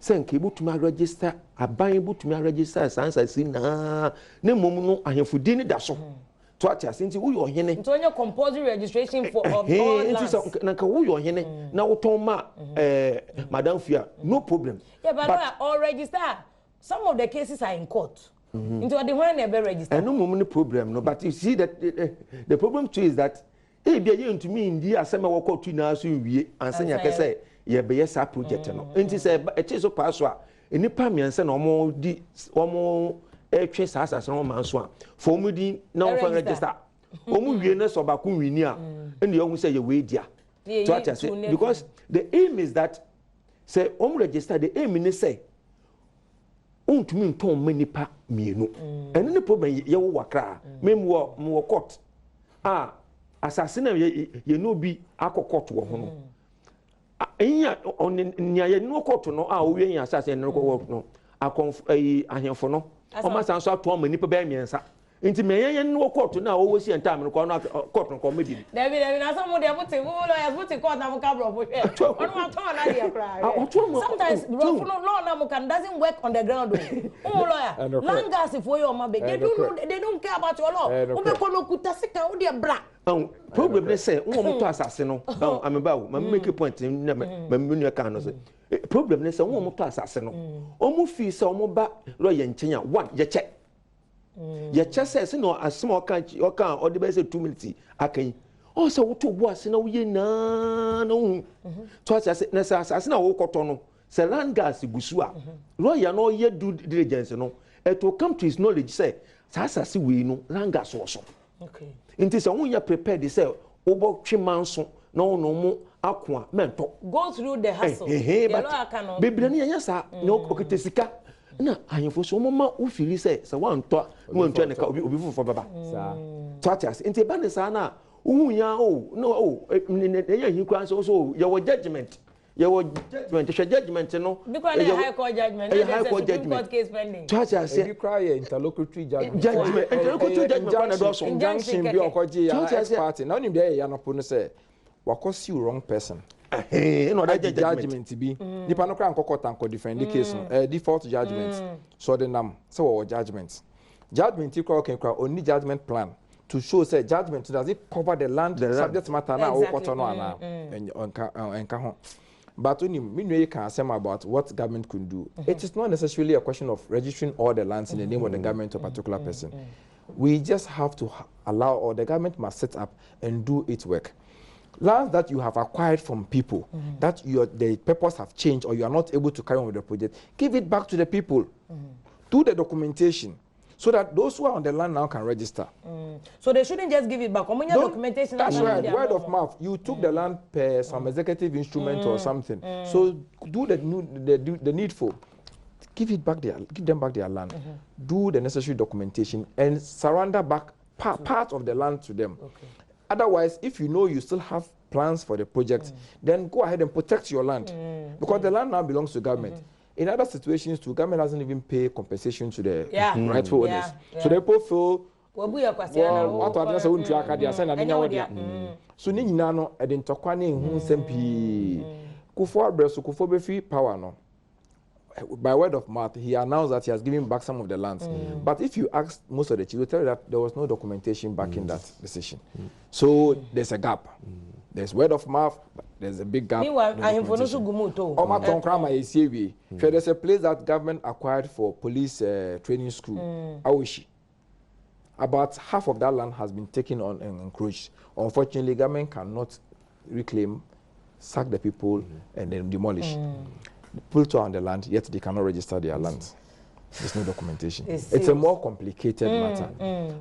sɛ nka ebɛtumi aregister, aban ebɛtumi aregister saa nsase nyinaa, ne mmom no ahemfo din no da so to ate ase. Nti woyɛ ɔhene. Nti onye compulsory registration for of all lands. Nti sɛ na nka woyɛ ɔhene na wotɔn ma Madam Fia, no problem. Yeah, but or register, some of the cases are in court. Nti ɔde hwan na ɛbɛ register? Ɛno mmom ne problem no. But you see that the problem too is that ebi a yɛntumi ndi asɛm a wɔkɔ tu nyinaa so nwie ansa nya kɛ sɛ yɛbɛyɛ saa project no. Nti sɛ ɛkye so paa so a, nnipa mmiɛnsa na wɔn di wɔn. ɛretwe saa asase no ma nso a, fa wɔn din na wɔn fa register. Wɔn wie na sɛ ɔbaako wini a, ɛna yɛhu sɛ yɛ wei dea. So ate ase, because the aim is that sɛ wɔn register, the aim ne sɛ wontumi ntɔn ma nipa mmienu. Ɛno ne problem yɛwɔ wɔ Accra. Me wɔ court a asase na yɛ no bi akɔ court wɔ ho no. Ɛnya ɔne nea yɛ no court no a owie yɛn asase yɛn no kɔ no akɔnfo ɛyi ahemfo no ɔmo asan so ato ama nipa bɛyɛ mmiɛnsa, nti mɛ yɛn yɛn no court no a ɔwɔ si yɛn time no kɔ no court no kɔ ɔmo bi. Dabi, dabi, na sɛ mo deɛ mo lawyers mo te court na mo ka borɔfo, hwɛ, ɔno wa tɔn na deɛ koraa. Sometimes borɔfo no law na mo ka doesn't work on the ground o. O lawyer, land guards fo yɛ ɔma bɛ, they don't know, they don't care about your law. Wo bɛ kɔ no kuta sika o deɛ bra. Problem ne sɛ wɔn mo tɔ asase no ameba o, ma make a point na ma mi nua kan no sɛ problem ne sɛ wɔn mo tɔ asase no, wɔn fi sɛ wɔn ba lawyer nkyɛn a, one, yɛkyɛ sɛ na asɛm a ɔka a ɔde bɛyɛ sɛ 2 minutes aka yi, ɔn sɛ woto bo ase na woyɛ naa na wohu to asase na sɛ asase na wɔkɔtɔ no sɛ land guards gu so a, lawyer na ɔyɛ due diligence no, it will come to his knowledge sɛ saa asase wei no land guards wɔ so. Nti sɛ wonyɛ prepared sɛ wobɔtwe manso na wo no mo ako a, mɛntɔ. Go through the hassle. But bebree no yɛnyɛ saa na ɔkita sika na ahemfo so wɔn ma wofiri sɛ wantɔ na wantua ne ka, obi foforɔ bɛba so ate ase. Nti ɛba ne saa na wohu ya o na o ɛyɛ ahi koraa nso so yɛwɔ judgement, yɛwɔ judgement, hwɛ judgement no. Bi kora ne high court judgement. Ɛyɛ high court judgement. Case pending. To ate ase. Ebi kora yɛ interlocutory judgement. Judgement, interlocutory judgement kora na dɔɔso. Injunction bi ɔkɔgye ya ex parte na onim deɛ ɛyɛ ya no po no sɛ wakɔ sue wrong person. Ɛna ɔde agye judgement bi, nipa no kora nkɔkɔ ta nkɔ defend the case no, ɛyɛ default judgement. So ɔde nam sɛ wɔwɔ judgement yi kora, ɔkɛ kora ɔni judgement plan to show say judgement, does it cover the land, the subject matter na ɔkɔtɔ no ana ɛnka ɛnka ho. But onim me nua yi ka asɛm about what government could do. It is not necessarily a question of registering all the lands in the name of the government to a particular person. We just have to allow, or the government must sit up and do its work. Lands that you have acquired from people that your the purpose have changed or you are not able to carry on with the project, give it back to the people. Do the documentation so that those who are on the land now can register. So they shouldn't just give it back. Omunya documentation. That's right. Word of mouth. You took the land per some executive instrument or something. So do the needful. Give them back their land. Do the necessary documentation and surrender back part of the land to them. Otherwise, if you know you still have plans for the project, then go ahead and protect your land because the land now belongs to government. In other situations too, government doesn't even pay compensation to the rightful owners. So the people feel well, what are they saying to aka sɛ na ne nya wɔ dea. So ne nyinaa no ɛde ntɔkwa ne ehu nsɛm pii. Kufuor abrɛ so, Kufuor bɛfi power no, by word of mouth, he announced that he has given back some of the lands. But if you ask most of the chiefs, they'll tell you that there was no documentation backing that decision. So there's a gap. There's word of mouth, but there's a big gap. Meanwhile, ahemfo no so gu mu to. Ɔmo atɔn koraa ma yɛsie wie. Hwɛ, there's a place that government acquired for police training school, Awoshie. About half of that land has been taken on and encroached. Unfortunately, government cannot reclaim, sack the people, and then demolish. People are on the land, yet they cannot register their land. There's no documentation. It's It's a more complicated matter.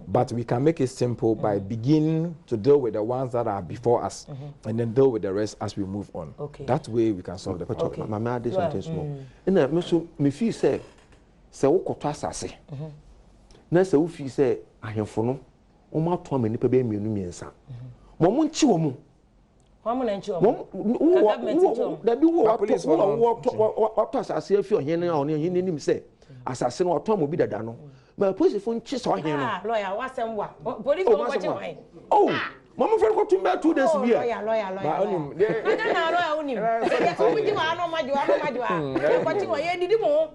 But we can make it simple by beginning to deal with the ones that are before us and then deal with the rest as we move on. That way we can solve the problem. Maame ade something small. Ɛna me nso me fi sɛ wokɔtɔ asase na sɛ wofi sɛ ahemfo no wɔn ato ama nipa bɛyɛ mmienu mmiɛnsa, ma wɔn nkyi wɔn mu. Wɔn na nkyi wɔn. Wɔ dabi, wɔ watɔ watɔ asase afi ɔhene a ɔne ɔhene nim sɛ asase no watɔ ama obi dada no, ma polisifoɔ nkyi sɛ ɔhene no. Ah, lawyer, wasɛm wa polisifoɔ nkɔkye wɔn. Oh, mama fɛn kɔtum bɛɛ 2 days bi yɛ. Lawyer, lawyer, lawyer, lawyer, na na lawyer wonim ɔmo gye wa ano ɔmo agye wa ano ɔmo agye wa yɛ kɔkye wɔn, yɛ didi mo ho,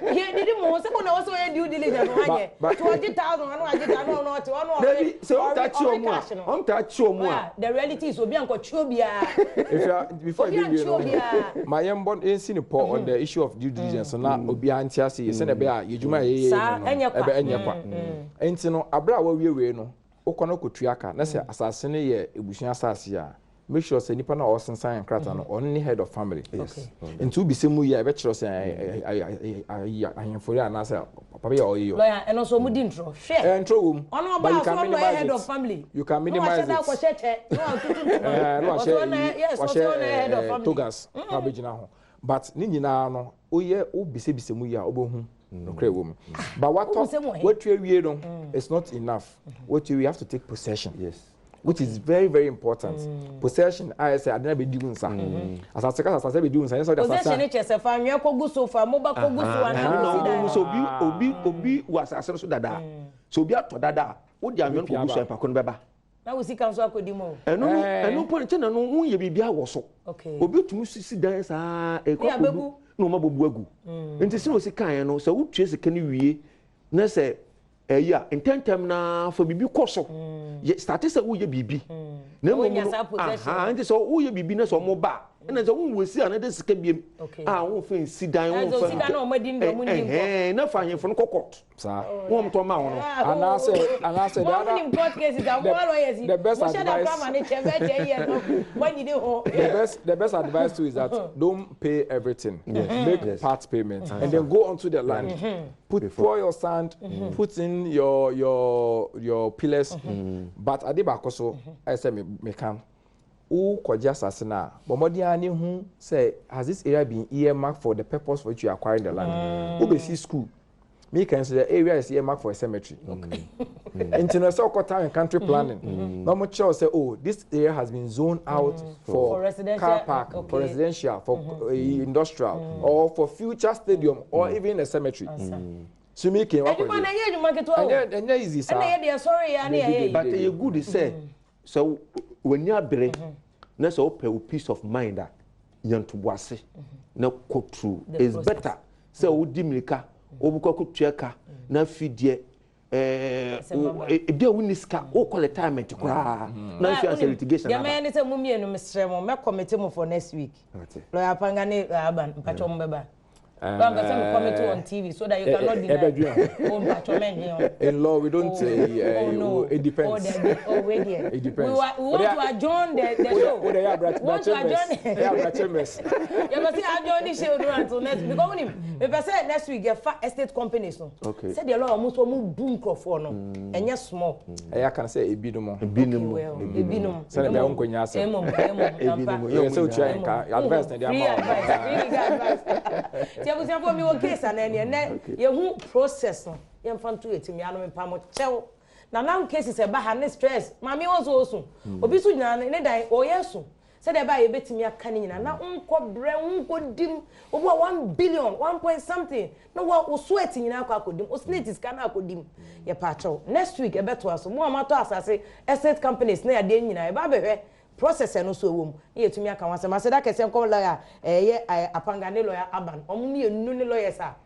yɛ didi mo ho sɛ ko na wɔsɛ wɔyɛ due diligence wɔn anyɛ to ɔgye thousand ɔno agye thousand ɔno ɔte ɔno ɔre. Dabi, sɛ ɔmo ta kyi ɔmo a, ɔmo ta kyi ɔmo a. The reality is obi ankɔkye obiara. If before obi ebi wie ankye no, obiara. Ma yɛn bɔ yɛn ne pɔ on the issue of due diligence na obiara nte ase yɛ sɛnɛ ɛbɛyɛ a yɛdwuma a yɛyɛ Saa, no ɛnyɛ kwa. ɛbɛ ɛnyɛ kwa. Nti no abere a wɔawie wei no, wokɔ no kɔtua ka na sɛ asase no yɛ ebusua asase a. Make sure sɛ nipa no a ɔsensan nkrataa no, ɔno ne head of family. Nti wobisa mu yie a, ɛbɛkyerɛ sɛ ahemfo yi anaasɛ papa yi a ɔyɛ. Lawyer, ɛno nso wɔn di ntorɔ. Hwɛ. Ɛɛ, ntorɔ wɔ mu. Ɔno ɔbaa But you so can ɔno ɔyɛ minimize head it. of family. You can Na minimize wahyɛ da it. akɔhyɛ kyɛ. Na watutu ntoma. Ɛɛ, na Ɔsɛ wahyɛ ɔno yɛ, yes, ɔsɛ wahyɛ ɔno yɛ head of ɛɛ family. Togas na wabɛgyina ho. But ne nyinaa no, woyɛ wobisabisa mu yie a, wobɛhu nokorɛ wɔ mu. But watɔ Wobisa mu wɔ he? watu awie no, it's not enough. Watu awie, you have to take possession. Which is very, very important. Possession ayɛ sɛ ade na bɛdi wo nsa. Asase kasa, asase bɛdi wo nsa, ɛnyɛ sɛ wode asase Possession a ne kyerɛ sɛ fa anwea kɔgu so, fa moba kɔgu so anaa Ɛno na wosi dan. wobɛhu sɛ obi wɔ asase no so dada. Sɛ obi atɔ dada a, wode anwea no kɔgu so a, mpako no bɛba. Na wo sika nso akɔdi mu o. Ɛno no, ɛno mpo no, kyɛ na no wonyɛ biribiara wɔ so. Obi tumi sisi dan saa, ɛkɔ Ne akɔgu abɛgu. na wɔn abɛbu agu. Nti sɛ osi kaeɛ no, sɛ wotua sika no wie na sɛ ɛyi a, ntɛntɛm na fa biribi kɔ so. Yɛ start sɛ woyɛ biribi. Na mmom Wonya no, saa possession. Aha, nti sɛ woyɛ biribi na sɛ ɔmo ba a, ɛna sɛ wonwɔ si a na de sika biem. A wonfa nsi dan, Na sɛ wonfa osi dan na ɔmo adi no deɛ, ɔmo nni nkɔ. Ɛhɛn, na fa ahemfo no kɔ court. Saa. Wɔn tɔ ma wɔn no. Anaasɛ Mo nim court cases a mo lawyers yi. The best Mo hyɛ da advice kora ma ne kyɛ bɛɛ 10 years no. Mo anyini ho. The best advice too is that don't pay everything. Make part payment and then go onto the land. Put pour your sand, put in your pillars. But ade baako so, I say me me can. Wo kɔgye asase no a, bɔ mmɔden ara ne hu sɛ has this area been earmarked for the purpose for which you are acquiring the land. Wobɛsi school. Me can say the area is earmarked for a cemetery. Nti no, sɛ ɔkɔ Town and Country Planning na ɔmo kyerɛw sɛ, oh, this area has been zoned out for, For residential, car park, for residential, for industrial, or for future stadium, or even a cemetery. So me can Adwuma na ɛnyɛ adwuma ketewa o. Ɛnyɛ easy saa. Ɛna yɛ deɛ sɔre ya ne yɛ yɛ. But ɛyɛ good sɛ w'ani abere na sɛ wopɛ wo peace of mind a, nya ntoboase na kɔ through. The It's process. better sɛ wodi mirika wobɛkɔ akɔtua ka na afi deɛ Asɛm aba. ebi a wonni sika, wokɔ retirement koraa na afei asɛ litigation Deɛ aba. mɛyɛ ne sɛ mo mmienu, mesrɛ mo, mɛkɔ mete mo for next week. Ate. Lawyer Panga ne lawyer Aban, mpatwɔ mo bɛba. Lawyer mpɛ sɛ me comment on TV so that you cannot deny. Ɛbɛdwen ho. Oh, mpatwɔ mɛndwen ho. In law, we don't Oh, no. It depends. Oh, Dabi. Oh, wait there. It depends. We want to adjourn the show. Wo de yɛ abra We want to adjourn. Yɛ abra chambers. Yɛbɛ sɛ adjourn the show no until next, because wonim mepɛ sɛ next week yɛfa estate companies no. Sɛdeɛ lawyer ɔmo nso ɔmo bu nkurɔfoɔ no, ɛnyɛ small. Ɛyɛ aka sɛ ebinom. Ebinom. Okay, well, ebinom. Sɛdeɛ bɛyɛ wo nkɔnya asɛm. Emom, emom, Ebinom. ampa. Yɛ sɛ wotua yɛn ka advice na de ama Free wo. advice, free legal advice. Ti abusuafoɔ, mi wɔ case anan ni ɛnɛ. Yɛhu process no, yɛmfa nto yɛ tim yanom mpa mo kyɛw na nam cases ɛba ha ne stress maame wɔn nso osu obi so nyinaa ne dan ɔyɛ so sɛdeɛ ɛbaa yɛbɛtumi aka ne nyinaa na nkɔ brɛ, nkɔ dim obi a 1 billion, one point something na wa o sweat nyinaa akɔ akɔdim o snake sika na akɔdim. Yɛ pa akyɛw, next week ɛbɛtoa so. Mo a moatɔ asase, estate companies na yadeɛ nyinaa ɛba abɛhwɛ process ɛno so ɛwɔ mu ne yɛtumi aka ho asɛm. Aseda kɛseɛ nkɔ lawyer ɛyɛ Apanga ne lawyer Aban. Ɔmo mmienu ne lawyers a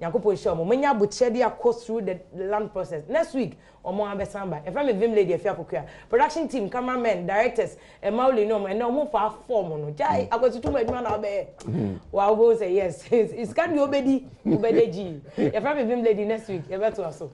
Nyankopɔn hyɛ ɔmo menya abokyɛ de akɔ through the land process. Next week ɔmo abɛsan ba. Yɛfrɛ me Vim Lady Afi Akokua. Production team, cameramen, directors, ɛma oli ne ɔmo ɛnɛ ɔmo fa form no gyae akwasitu mu adwuma na ɔbɛyɛ wa wobɛhu sɛ yes, sika deɛ wobɛdi wobɛde gyi. Yɛfrɛ me Vim Lady. Next week yɛbɛtoa so.